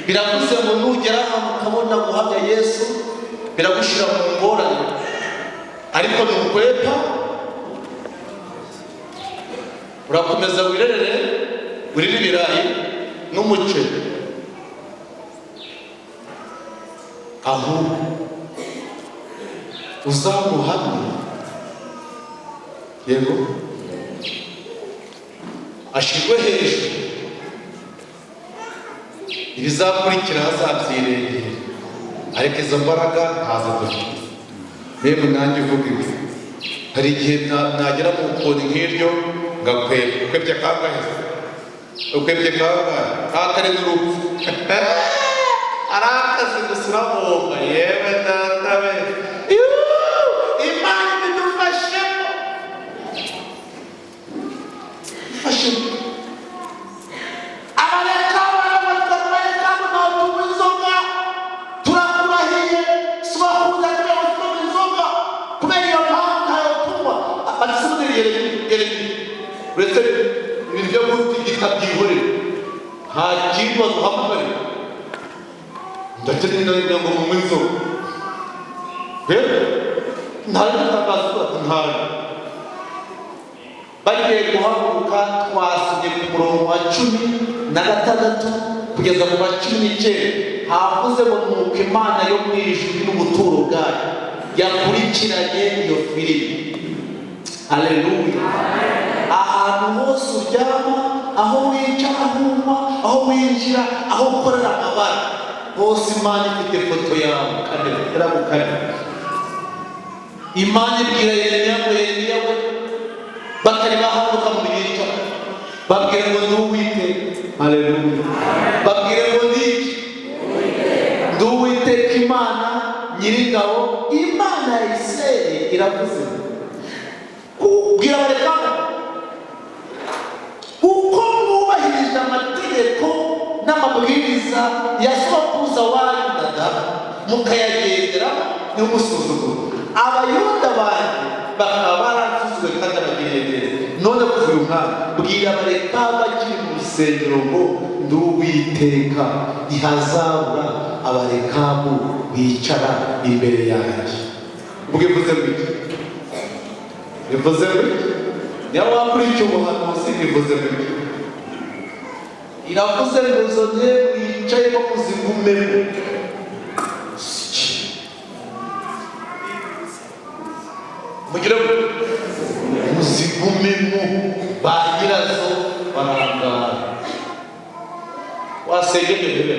Biravuze ngo nugera ahantu ukabona guhamya Yesu biragushyira mu ngorane, ariko ntukwepa. Urakomeza wirerere, urire ibirayi n'umuceri, ahubwo uzamuhamye, yego, ashirwe hejuru, ibizakurikira hazabyirengera. Ariko izo mbaraga ntazo dufite. Yewe, nanjye uvuga ibi, hari igihe nagera mu koni nk'iryo ngakweba. Ukwebye kangahe? Ukwebye kangahe? Ntatari n'urupfu, ari akazi gusa, urabomba. Yewe data we! Yuuu! Imana ibidufashemo, dufashemo. Abareka bareka, ntabwo inzoga, turakurahiye, sibakuza tunywa inzoga kubera iyo mpamvu ntayo tunywa. Ati yeremiya, uretse ibintu byo gutigita byihorere, nta kindi baduhamagarira, ndetse n'inda ngo munywe inzoga. Rero ntayo gutangaza, ati ntayo. Bagiye guhaguruka, twasomye ku murongo wa 16 kugeza mu wa 19, havuze ngo nuko Imana yo mu ijuru n'ubuturo bwayo yakurikiranye iyo filimi. Haleluya! Ahantu hose uryama, aho wicara, aho unywa, aho winjira, aho ukorera amabara hose, Imana ifite ifoto yawe kamera iragukamera. Imana ibwira Yeremiya ngo: "Yeremiya we," batari bahaguruka mu bicara, babwire ngo ndi Uwiteka. Haleluya! Babwire ngo ndi iki? Ndi Uwiteka Imana Nyiringabo, Imana ya Isirayeli iravuze. Kubwira abarekamu uko mwubahirije amategeko n'amabwiriza ya sokuruza wanyu Nadabu, mukayagenderamo ntimusuzugure, Abayuda banjye bakaba baransuzuguye kandi abagiriye neza, none kuva uyu mwanya bwira abareka bakiri mu rusengero ngo ndi Uwiteka, ntihazabura Abarekabu bicara imbere yanjye." Ubwo ivuze ngo iki? Bivuze ngo iki? Niba wakurikiye ubuhanuzi, bivuze ngo iki? Iravuze ngo izo ntebe wicayemo muzigumemo. Mugire ngo muzigumemo, ba nyirazo barangara. Wasengeye ntebe.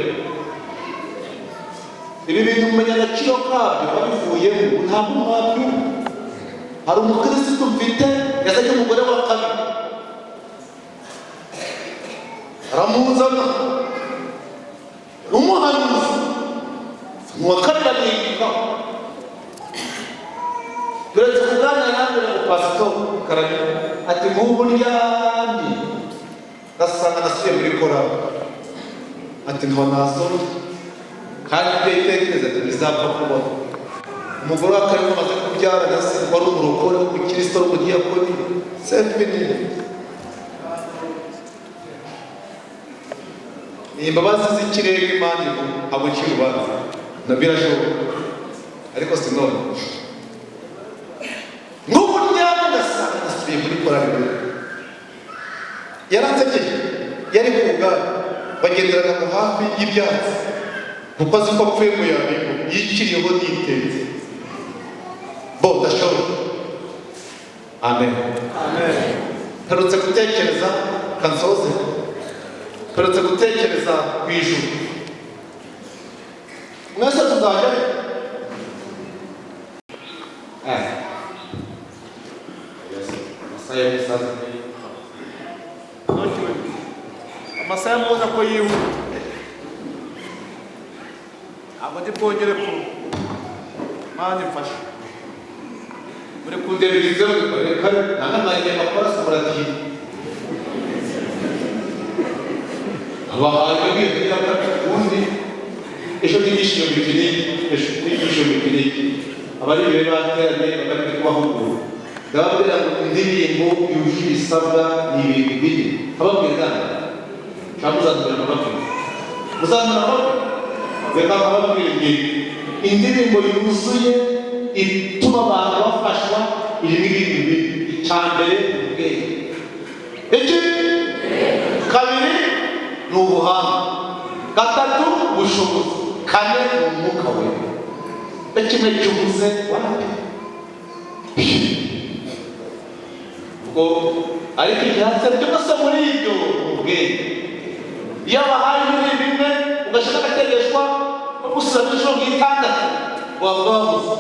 Ibi bintu umenya agaciro kabyo wabivuyemo, ntabwo mwabyumva. Hari umukirisitu mfite yazanye umugore wa kabiri, aramuzana, umuhanuzi uwa kabiri amwigikaho. Turetse kuganira namwe ngo pasitori karame. Ati nk'ubu ndyamye Ngasanga nasubiye muri korali. Ati nto nasoma kandi ibyo yitekereza, ati bizapfa kubaho. Umugore wa kabiri amaze kubyara na se wari umurokore w'umukristo w'umudiyakoni sefini. Ni imbabazi z'ikirenga Imana agucira urubanza, nabyo birashoboka, ariko si none. Nk'ubu ndyamye ngasanga nasubiye muri korali. Yaransekeje, yari ku bugare, bagenderaga mu hafi y'ibyatsi kuko azi ko apfuye ngo yabiko yiciriyeho nitetse bo ndashoboye. Amen. Mperutse gutekereza kansoze, mperutse gutekereza ku ijuru. Mwese tuzajyayo. Amasaha ya saa Amasaha mubona ko yihuta, ntabwo ndi bwongere ku Mana imfashe. Muri kundebera ibyo reka nanamanye amakuru muratiye abahanzi bwiye ubundi ejo n'ibyishimo bibiri, ejo n'ibyishimo bibiri. Abari imbere bateranye bari kubahugura, ndababwira ngo indirimbo yujuje ibisabwa ni ibintu bine. Ababwira inama cyangwa muzanzanira amababwira, muzanzanira amababwira. Reka nkababwira ingingo. Indirimbo yuzuye ituma abantu bafashwa irimo ibintu bine. Icya mbere ni ubwenge. Iki kabiri ni ubuhanga, gatatu ubushobozi, kane ni Umwuka Wera. Kimwe cyubuze wapi. Ubwo ariko igihatse byose muri ibyo ubwenge, iyo bahaye muri bimwe ugashaka agategeshwa ko gusaba inshuro nk'itandatu, wavuga wabuze.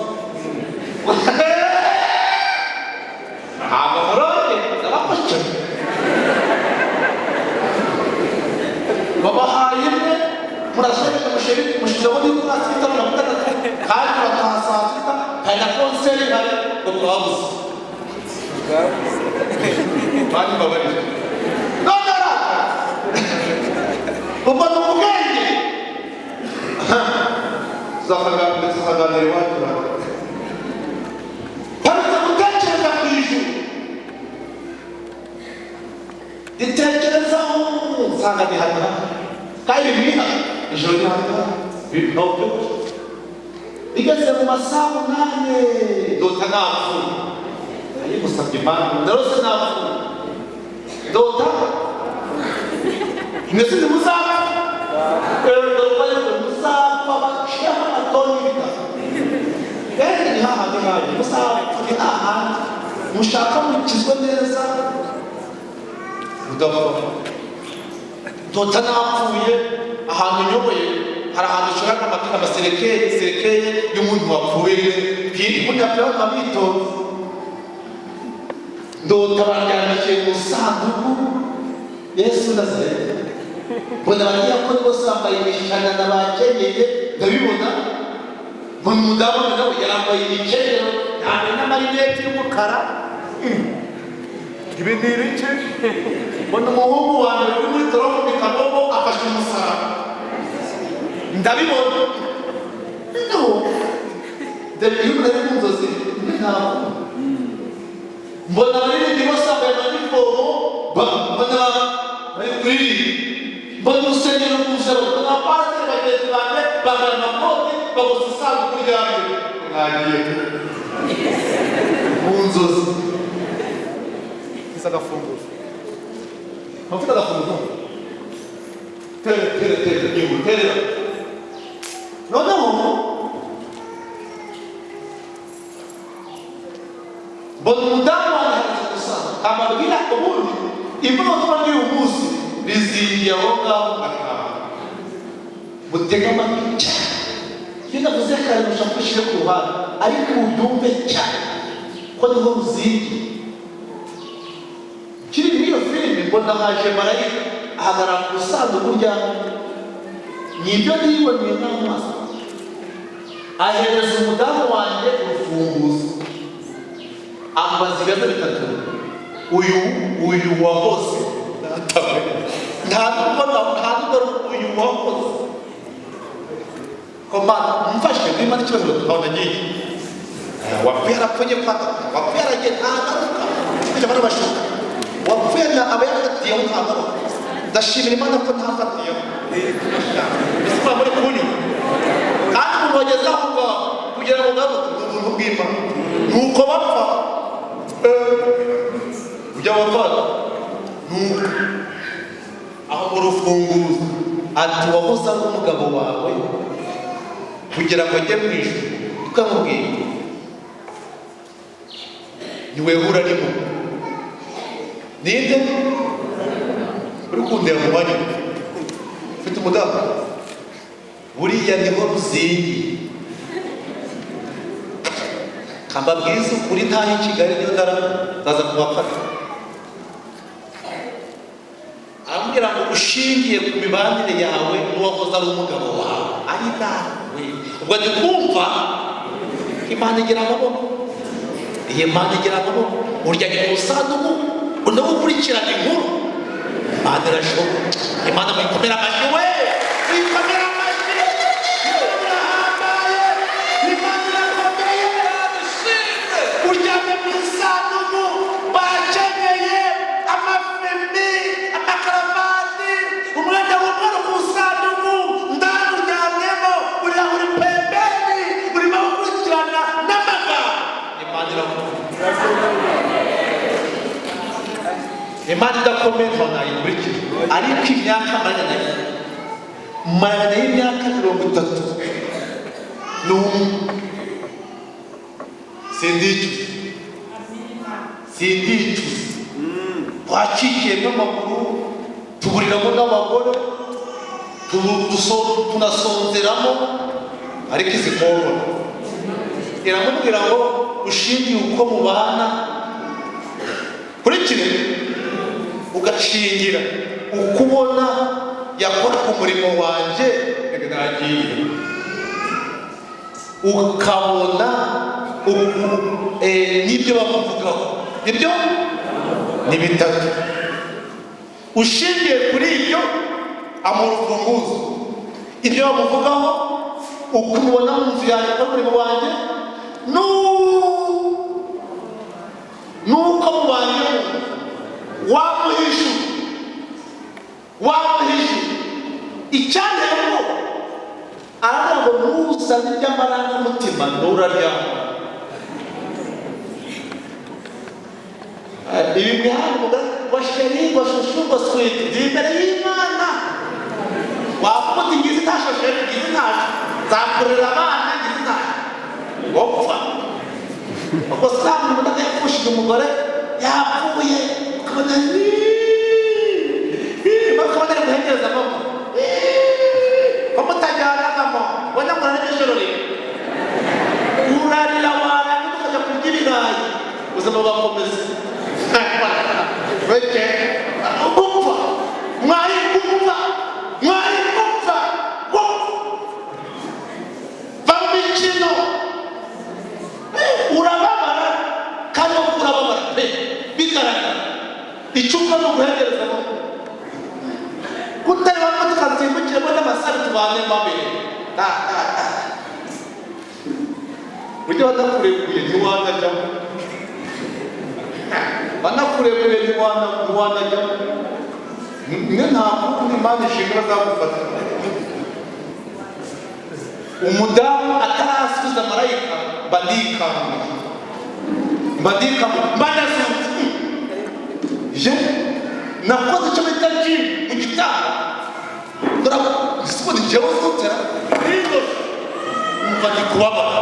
Ntabwo muroge ndabafashe. Babahaye imwe, murashegesha, mushizeho n'ikorasi 5 na 6, kandi turataha saa 6, hari na konseri, hari ngo twabuze Bandi mbabarira. None ubwo ni ubwenge. Tuzaganira iwacu. Parutse gutekereza ku ijuru, ritekerezaho nsanga ni hano, kandi biriha ijoro ni hano. Ntabwo bigeze mu masaha 8, ndota napfuye. Nayigusabye Imana, ndarose napfuye, ndota mwese ntimuzapfa. Ndota muzapfa baciyeho amatoni y'ibitaka. Rero ni hahandi hanyu muzapfa, ni hahandi mushaka mukizwe neza Udapfa. Ndota napfuye, ahantu nyoboye hari ahantu ushobora amatara, amaserekeye, serekeye y'umuntu wapfuye. Umuntu yapfuye bakamwitonza. Ndota bandyamikiye mu isanduku, Yesu Nazareti. Mbona abadiyakoni bose bambaye imishanana, bakenyeye, ndabibona. Mbona umudamu nawe yambaye imikenyero, yambaye n'amarineti y'umukara. Ibi ni ibiki? Mbona umuhungu wa mbere uri muri toroko Kabobo afashe umusaraba, ndabibona. No dore iyo umuntu ari mu nzozi ntabwo. Mbona abaririmbyi bose bambaye amanifomo, mbona bari kuririmba. Mbona urusengero rwuzuye, mbona abapasiteri bagenzi banjye bambaye amakoti, babosa isanduku rya mbere. Mwagiye. Mu nzozi. Mfise agafunguzo. Mfite agafunguzo. Tere tere tere inyuma terera. Noneho mbona umudamu wanjye ahagaze gusa amabwira. Ubundi ivugabutumwa ry'uyu munsi rizingiye aho ngaho ngataha. Mutege amatwi cyane. Iyo navuze kare mushaka kubishyira ku ruhande, ariko ubyumve cyane ko niho ruzingiye. Kiri muri iyo filime, mbona haje marayika ahagarara ku isanduku rya, ni ibyo niboneye n'amaso, ahereza umudamu wanjye urufunguzo, amubaza ibibazo bitatu: Uyu wahoze nta nubwo, nta nubwo ari uyu wahoze komana mfashe niba n'ikibazo tukabona agiye wapfuye arapfuye kwata, wapfuye aragiye ntagaruka, kujya barabashuka, wapfuye na aba yakatiyeho ntagaruka. Ndashimira Imana ko ntafatiyeho. Ese muba muri kunywa? Kandi umuntu wageze aho ngaho kugira ngo ngaruke ni ubuntu bw'Imana, nuko bapfa ujya wafata nuko aho mu rufunguzo ati: "Wahoze ari umugabo wawe kugira ngo ajye mu ijuru." Ukamubwira ni wewe urarimo. Ninde uri kundeba mu mwanya ufite umudamu? Buriya niho ruzingi. Kambabwiza ukuri, ntaho i Kigali niyo ndara ndaza kubafata. Arambwira ngo ushingiye ku mibanire yawe n'uwahoze ari umugabo wawe, ari nawe ubwo ndi kumva Imana igira amaboko. Iyi Mana igira amaboko. Urya ni mu isanduku undi gukurikirana inkuru. Imana irashoboye. Imana muyikomera amashyi we, muyikomera amashyi. Imana irahambaye, Imana irakomeye. Uryamye mu isanduku, bakenyeye amafemi, amakaravati, umwenda w'umweru ku isanduku ndani, uryamyemo, uriya uri pembeni, urimo gukurikirana n'amagambo. Imana irakomeye. Imana idakomeye ntabwo nayikurikira, ariko imyaka maranye nayo, maranye y'imyaka 31, sindicuza, sindicuza. Twacikiyemo amaguru, tuburiramo n'abagore, tunasonzeramo, ariko izi korora iramubwira ngo ushingiye uko mubana, kurikire, ugashingira uko ubona yakora umurimo wanjye, reka nagiye, ukabona n'ibyo bamuvugaho, nibyo ni bitatu. Ushingiye kuri ibyo, amuha urufunguzo, ibyo bamuvugaho, uko umubona mu nzu yanjye akora umurimo wanjye, nuko mubanye mu nzu, wamuhishuye, wamuhishuye. Icyanteye ngo aravuga ngo nuzane iby'amarangamutima nturaryama. Ibi mihanda ngo chéri, ngo chouchou, ngo sweetie, ndi imbere y'Imana. Wavuga uti ngizi ntasho chéri, ngizi ntasho, nzakurera abana, ngizi ntasho, wopfa. Ubwo usanga umuntu yapfushije umugore, yapfuye, ukabona ukabona ari guhegereza mama ko mutajyanagamo, wenda ngo urarebe ijoro rimwe, urarira, warangiza ukajya kurya ibirayi, ubuzima bugakomeza. Beke gupfa, mwari gupfa, mwari gupfa, gupfa, va mu mikino. Urababara kandi wowe urababara pe, bigaragara. Icupa ni uguhegereza mama, kutari bamwe tukasimbukiremo n'amasare, tubane babiri. Burya banakurekuye ntiwanajyamo, banakurekuye ntiwanajyamo. Mwe nta kundi, Imana ishimwe bazagufata. Umudamu atarasubiza marayika, mba ndikanguye, mba ndikanguye, mba ndazutse. Je nakoze icyo bita gym mu gitanda, dore ubundi njyewe uzutera numva ndi kubabara,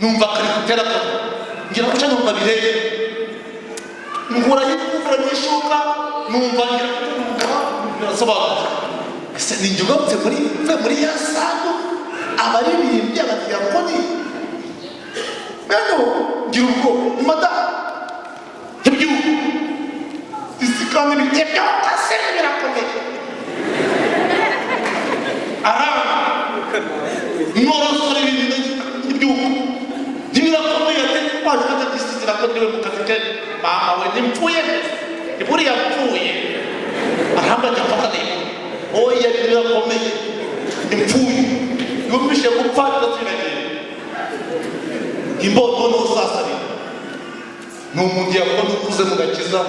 numva kari gutera kare, ngira guca, numva birebe, nkura y'ikuvura n'ishuka, numva ngira numva birasobanutse. Ese ni njye ugarutse muri mve muri ya sandu, abaririmbyi, abadiyakoni? Rero ngira ubwoba, madamu ibyuko isi kandi ibyo se birakomeye, aranga nkorosora ibintu ibyuko ntibirakomeye, ati waje ufata isi zirakomeye mu kazi ke. Mama we, nimpfuye, buriya mpfuye, arambwira ati mfata nibura, oya, birakomeye, nimpfuye, yumvishe gupfa bigasubiragiye imbogo n'usasabira. Ni umuntu yakora ukuze mu gakiza,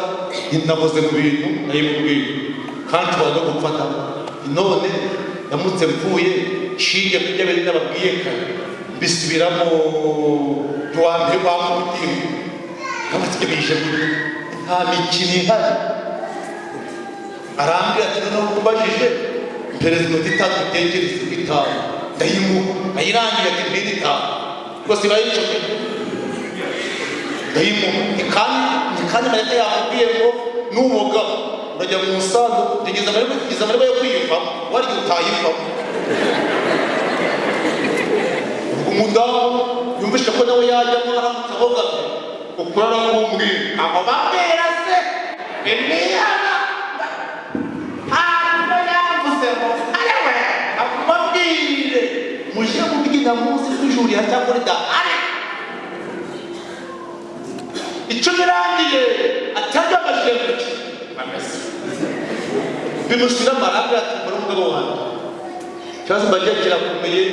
nakoze mu bintu nayimubwiye kandi nshobora no gufata none ndamutse mpfuye nshinge ku byo abiri nababwiye kare, mbisubiramo, ntiwambere wamubwira ndamutse ibyo bije gute, nta mikino ihari. Arambwira ati noneho ubajije mpereza inoti 5, utekereze 5, ndayimuha, ayirangiye, ati mbiri 5 rwose irayicomeye, ndayimuha. Ni kandi marayika yakubwiye ngo nuboga urajya mu nsandu, tugeze amarembo, tugeze amarembo yo kwiyumvamo, warya utayivamo. Ubwo umudamu yumvishe ko nawe yajyamo aramutse abogamye, ukuri arakumbwira, abo babwira se imihana ntabwo yavuze ngo arewe akubabwire muje mubyina muzi ko ijuru cyangwa ridahari. Icumi irangiye atajya amajembe ameze bimushyira amaranga, ati mbona umugabo wanjye ikibazo mbagiye kirakomeye,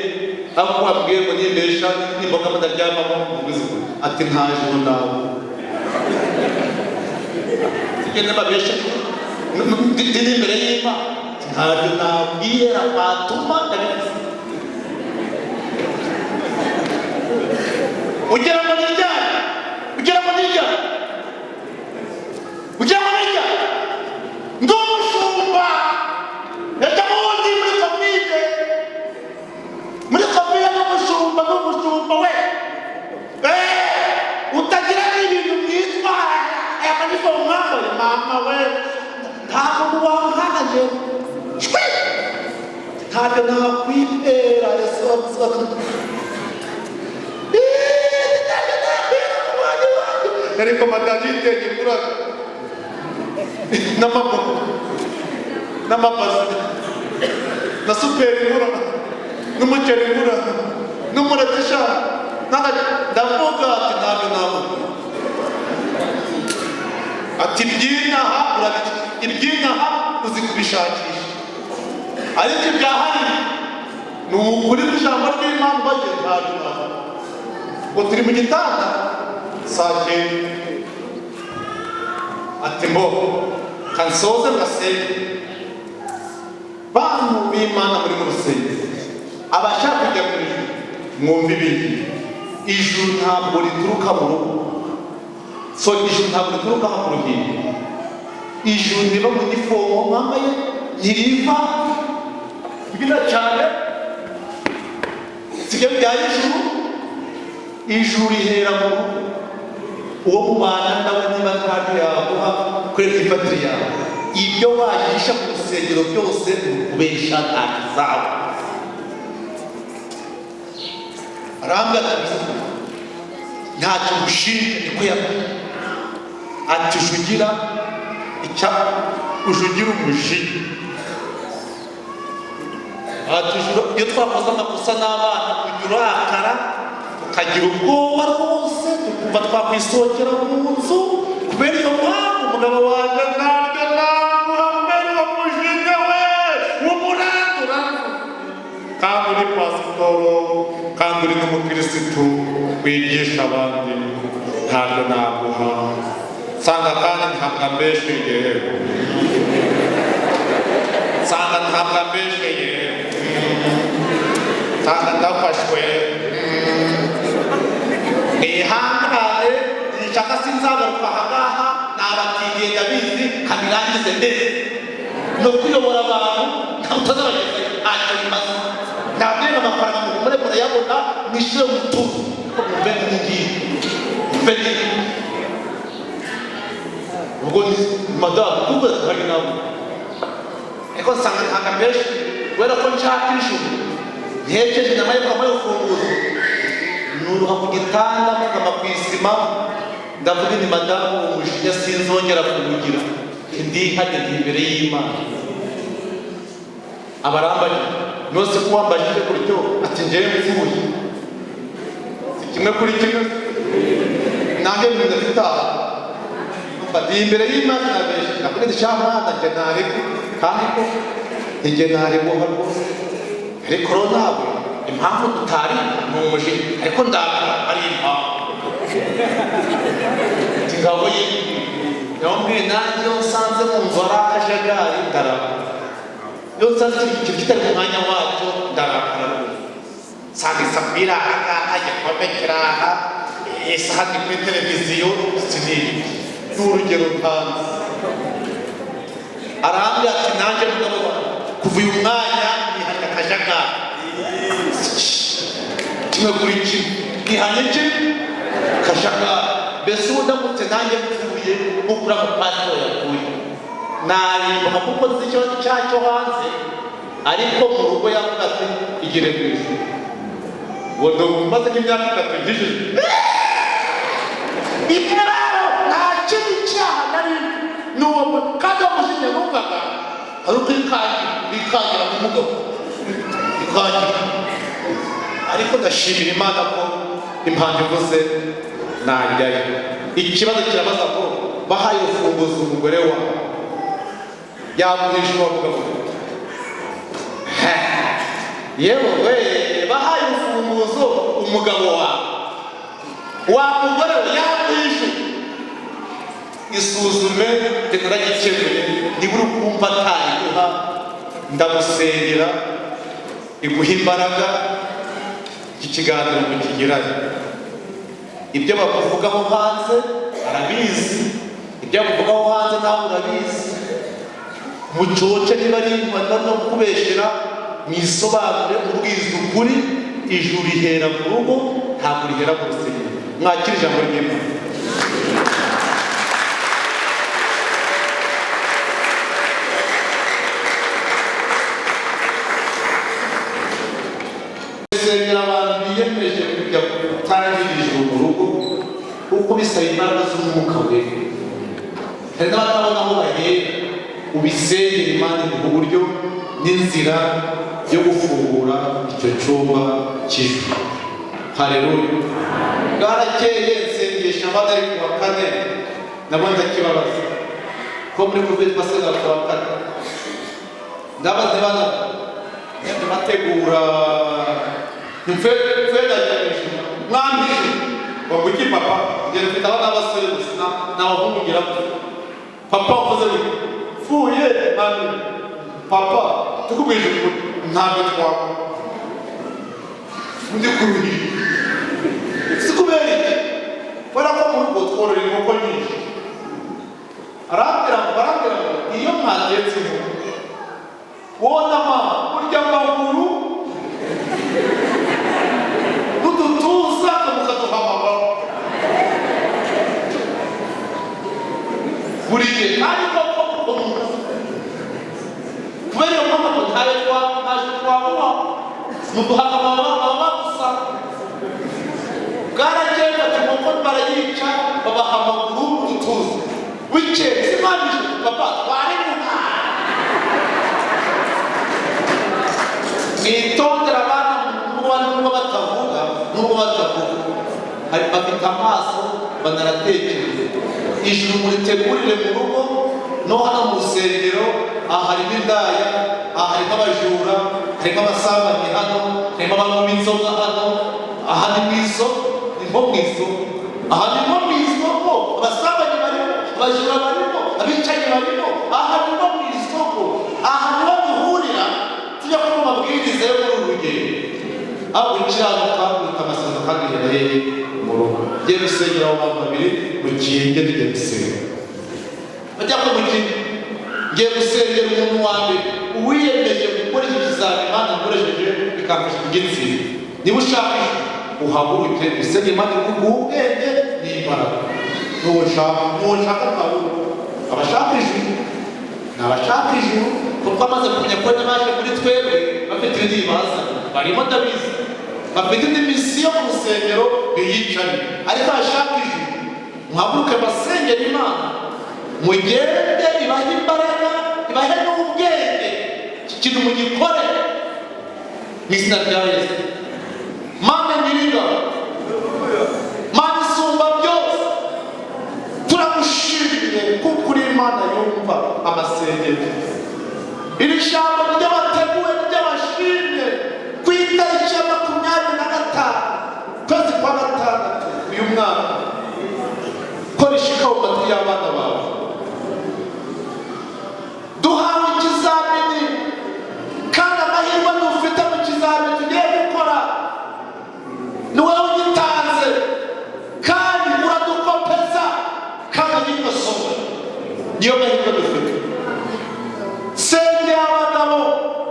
aho wabwiye ngo nimbesha nimboga mutaryamamo umugozi, ati nta juru nawe tugende babeshe ndi imbere y'Imana, ntabyo nabwira Fatuma, ndabivuze. Ugera ngo niryane, ugera ngo niryane. Ntabyo nakwitera. Yesu ntabyo nakwira ku mwanya wanjye. Ariko madamu yitenge imvura n'amaboko n'amabasi na superi imvura n'umuceri imvura n'umureti sha. Ndavuga ati ntabyo navuga. Ati iby'inaha urabica, iby'inaha uzi kubishakisha, ariko ibya hariya ni ukuri kw'ijambo ry'Imana ubagiye ntabyo navuga. Ngo turi mu gitanda saa 9, ati mbo kansoze ngasenge. Bantu b'Imana muri mu rusengero, abashaka kujya mu ijuru, mwumva ibindi. Ijuru ntabwo rituruka mu rugo, so ijuru ntabwo rituruka ku ruhimbi. Ijuru riva mu gifomo mwambaye, ntiriva kubyina cyane, sibyo bya ijuru. Ijuru rihera mu rugo. Uwo mubana nawe niba ntabyo yaguha kwereka ifatire yawe, ibyo wagisha mu rusengero byose ni ukubesha, ntacyo zawe. Arambwira ati ntacyo gushinja, niko yabwiye. Ati ujugira icya ujugira umujinya. Ati iyo twakoze amakosa n'abana ujya urakara, tukagira ubwoba rwose, tukumva twakwisohokera mu nzu. Kubera iyo mpamvu umugabo wanjye ntaryo namuha kubera uwo mujinya we w'umurandura. Kandi uri pasitoro, kandi uri n'umukirisitu wigisha abandi, ntabwo naguha. Nsanga kandi ntabwo ambesheye, nsanga ntabwo ambesheye, nsanga ndafashwe. Mwihangane, nshaka sinzagaruka ahangaha, nabatindiye ndabizi, kabirangize neza. No kuyobora abantu ntabwo utazabagezayo, ntacyo bimaze. Ntabwo amafaranga ngo mure murayabona mwishyure mu tuntu, ariko mwumve n'ingiyi, mwumve n'iyi. Ubwo ni madamu kuko hari nabo, ariko nsanga ntabwo menshi kubera ko nshaka ijuru. Ntekereje nyama yo kwambaye urufunguzo, nuruha ku gitanda nkama ku isima, ndavuga ni madamu, umujinya sinzongera kuwugira, ndihanye ndi imbere y'Imana. Abarambaje nose ko wambajije gutyo, ati njyewe mvuye si kimwe kuri kimwe nanjye minota itaha ndi imbere y'Imana nabeshe. Ndavuga nti sha mwana, njye ntariko kandi ko njye ntariguha rwose, ariko rero nawe impamvu tutari ni umujinya, ariko ndakara ari impamvu. Ati ngabo ye yambwiye nanjye iyo nsanze mu nzu ari akajagari ndarakara, iyo nsanze ikintu kitari mu mwanya wacyo ndarakara rwose. Nsanga isafuriya iri aha ngaha, igikombe kiri aha, isahani kuri televiziyo, sinibye. Ni urugero ntanze. Arambwira ati nanjye mugabo wawe kuva uyu mwanya nihanye akajagari kimwe kuri kimwe, nihanye iki kajagari. Mbese ubu ndamutse nanjye mpfuye nk'uko uriya mupasitoro yapfuye, narimbuka kuko nzi ikibazo cyacyo hanze, ariko mu rugo yavuga ati igire mu ijuru. Ngo maze nk'imyaka 3 nkijijwe, ibyo rero nta kindi cyaha nari n'uwo kandi uwo mujinya numvaga ari ukwikangira, wikangira mu mugabo ikangira. Ariko ndashimira Imana ko impamvu ivuze najyayo. Ikibazo kirabaza ko bahaye urufunguzo umugore wawe yagurisha uwo mugabo. Yewe we, bahaye urufunguzo umugabo wawe, wa mugore we yagurisha. Isuzume reka ndagikemuye, niba uri kumva atayiguha ndagusengera iguha imbaraga. Iki kiganiro mukigiranye, ibyo bakuvugaho hanze arabizi, ibyo bakuvugaho hanze nawe urabizi. Mucoce niba ari no kubeshera, mwisobanure, ubwiza ukuri. Ijuru rihera mu rugo, ntabwo rihera mu rusengero. Mwakira ijambo ry'Imana. Bisaba imbaraga z'Umwuka Wera. Hari n'abatabona aho bahera. Ubisengera, Imana mu buryo n'inzira yo gufungura icyo cyumba cy'ijuru. Haleluya! Bwarakeye, nsengesha abana, ari ku wa kane, nabo ndakibabaza ko muri kuvi twasenga ku wa kane. Ndabaza bana, bategura mfedajya mu ijuru, mwambije ngo iki? Papa, njye mfite abana b'abasore gusa, n'abahungu ngira. Papa, wakoze gute? Pfuye mwami. Papa, tukubwije ukuri, ntabwo twakora, ndi kuruhira. Si kubera iki? Kubera ko mu rugo tworora inkoko nyinshi. Arambwira ngo, barambwira ngo iyo mwatetse inkoko, wowe na mama urya amaguru n'udutuza, mukaduhamagara buri gihe. Kandi koko uko kubera iyo mpamvu ntayo ntaje twamuha, muduhaga mama gusa. Bwarakeye, bati inkoko barayica, babaha amaguru n'udutuza. Bukeye simamije, papa, twari mwitondera abana. Nubwo batavuga, hari bafite amaso, banaratekereza. Ijuru muritegurire mu rugo no hano mu rusengero. Aha harimo indaya, aha harimo abajura, harimo abasambanyi, hano harimo abanywa b'inzoga. Hano aha ni mu isoko, ni nko mu isoko. Aha ni nko mu isoko, abasambanyi barimo, abajura barimo, abicanyi barimo. Aha ni nko mu isoko, aha niho duhurira tujya kuba amabwiriza yo muri uru rugendo. Aho gukiranuka kuruta amasezerano, kandi ihera hehe? Mu rugo. Ngiye gusengera abo bantu babiri, mukinge, tujye gusenga. Bajya ko mukinge. Ngiye gusengera umuntu wa mbere uwiyemeje gukora iki kizami Imana nkoresheje, ikamfasha kugitsinda. Niba ushaka ijuru, uhaguruke usenge Imana iguha ubwenge n'imbaraga. N'uwo nshaka, n'uwo nshaka twabura. Abashaka ijuru ni abashaka ijuru, kuko amaze kumenya ko n'abaje muri twebwe bafite ibindi bibaza barimo, ndabizi, bafite indi mission mu rusengero biyicare. Ariko abashaka ijuru, muhaguruke basengera Imana, mugende ibahe imbaraga, ibahe n'ubwenge, iki kintu mugikore mu izina rya Yesu. Mana Nyiringabo, Mana Isumba Byose, turagushimiye kuko uri Imana yumva amasengesho. Iri jambo ry'abateguwe, ry'abashimye, ku itariki ya 25 kwezi kwa gatandatu uyu mwaka, ko rishika mu matwi y'abana bawe. Duhawe ikizamini, kandi amahirwe dufite mu kizamini tugiye gukora, ni wowe ugitanze, kandi uradukopeza kandi ugikosora. Niyo mahirwe dufite. Sengera abagabo,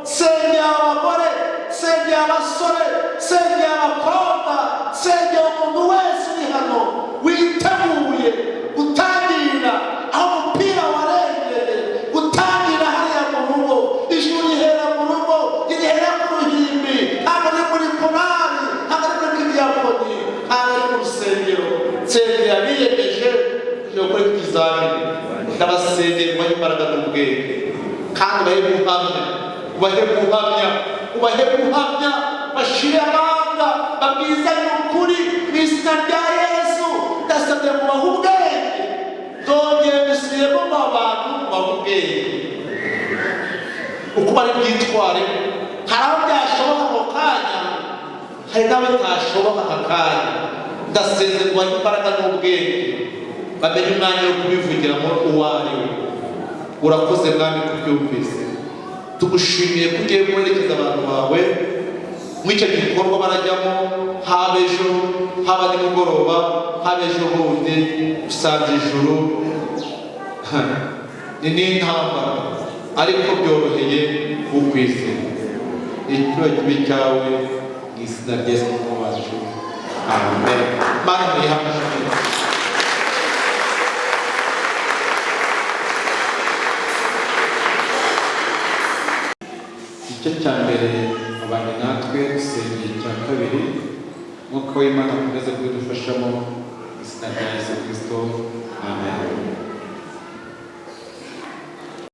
sengera abagore, sengera abasore, sengera abakobwa, sengera umuntu wese uri hano witeguye gutangira aho umupira warengeye, gutangira hariya mu rugo. Ijuru rihera mu rugo, rihera ku ruhimbi. Ntabwo ari muri korali, ntabwo ari muri kidiyakoni, ntabwo ari mu rusengero. Nsengera biyemeje kujya gukora ikizamini. Ndabasengera, ubahe imbaraga n'ubwenge, kandi ubahe guhamya, ubahe guhamya, ubahe guhamya, bashire amanga, babwizanye ukuri mu izina rya Yesu. Ndasabye ngo bahe ubwenge. Ndongeye mbisubiyemo ngo abantu bahe ubwenge uko bari bwitware. Hari aho byashoboka ako kanya, hari n'aho bitashoboka aka kanya. Ndasezerwa imbaraga n'ubwenge, bamenye umwanya wo kubivugiramo uwo ari we. Urakoze Mwami kubyumvise. Tugushimiye ko ugiye guherekeza abantu bawe muri icyo gikorwa barajyamo, haba ejo, haba nimugoroba, haba ejo bundi. Usanze ijuru ni n'intambara, ariko byoroheye ukwizera. Icyubahiro kibe cyawe mu izina rya Yesu Umwami wacu, amen. Mana muyihamije. Igice cya mbere abanye natwe, dusengeye icya kabiri. Mwuka w'Imana akomeze kubidufashamo mu izina Izina rya Yesu Kristo, amen.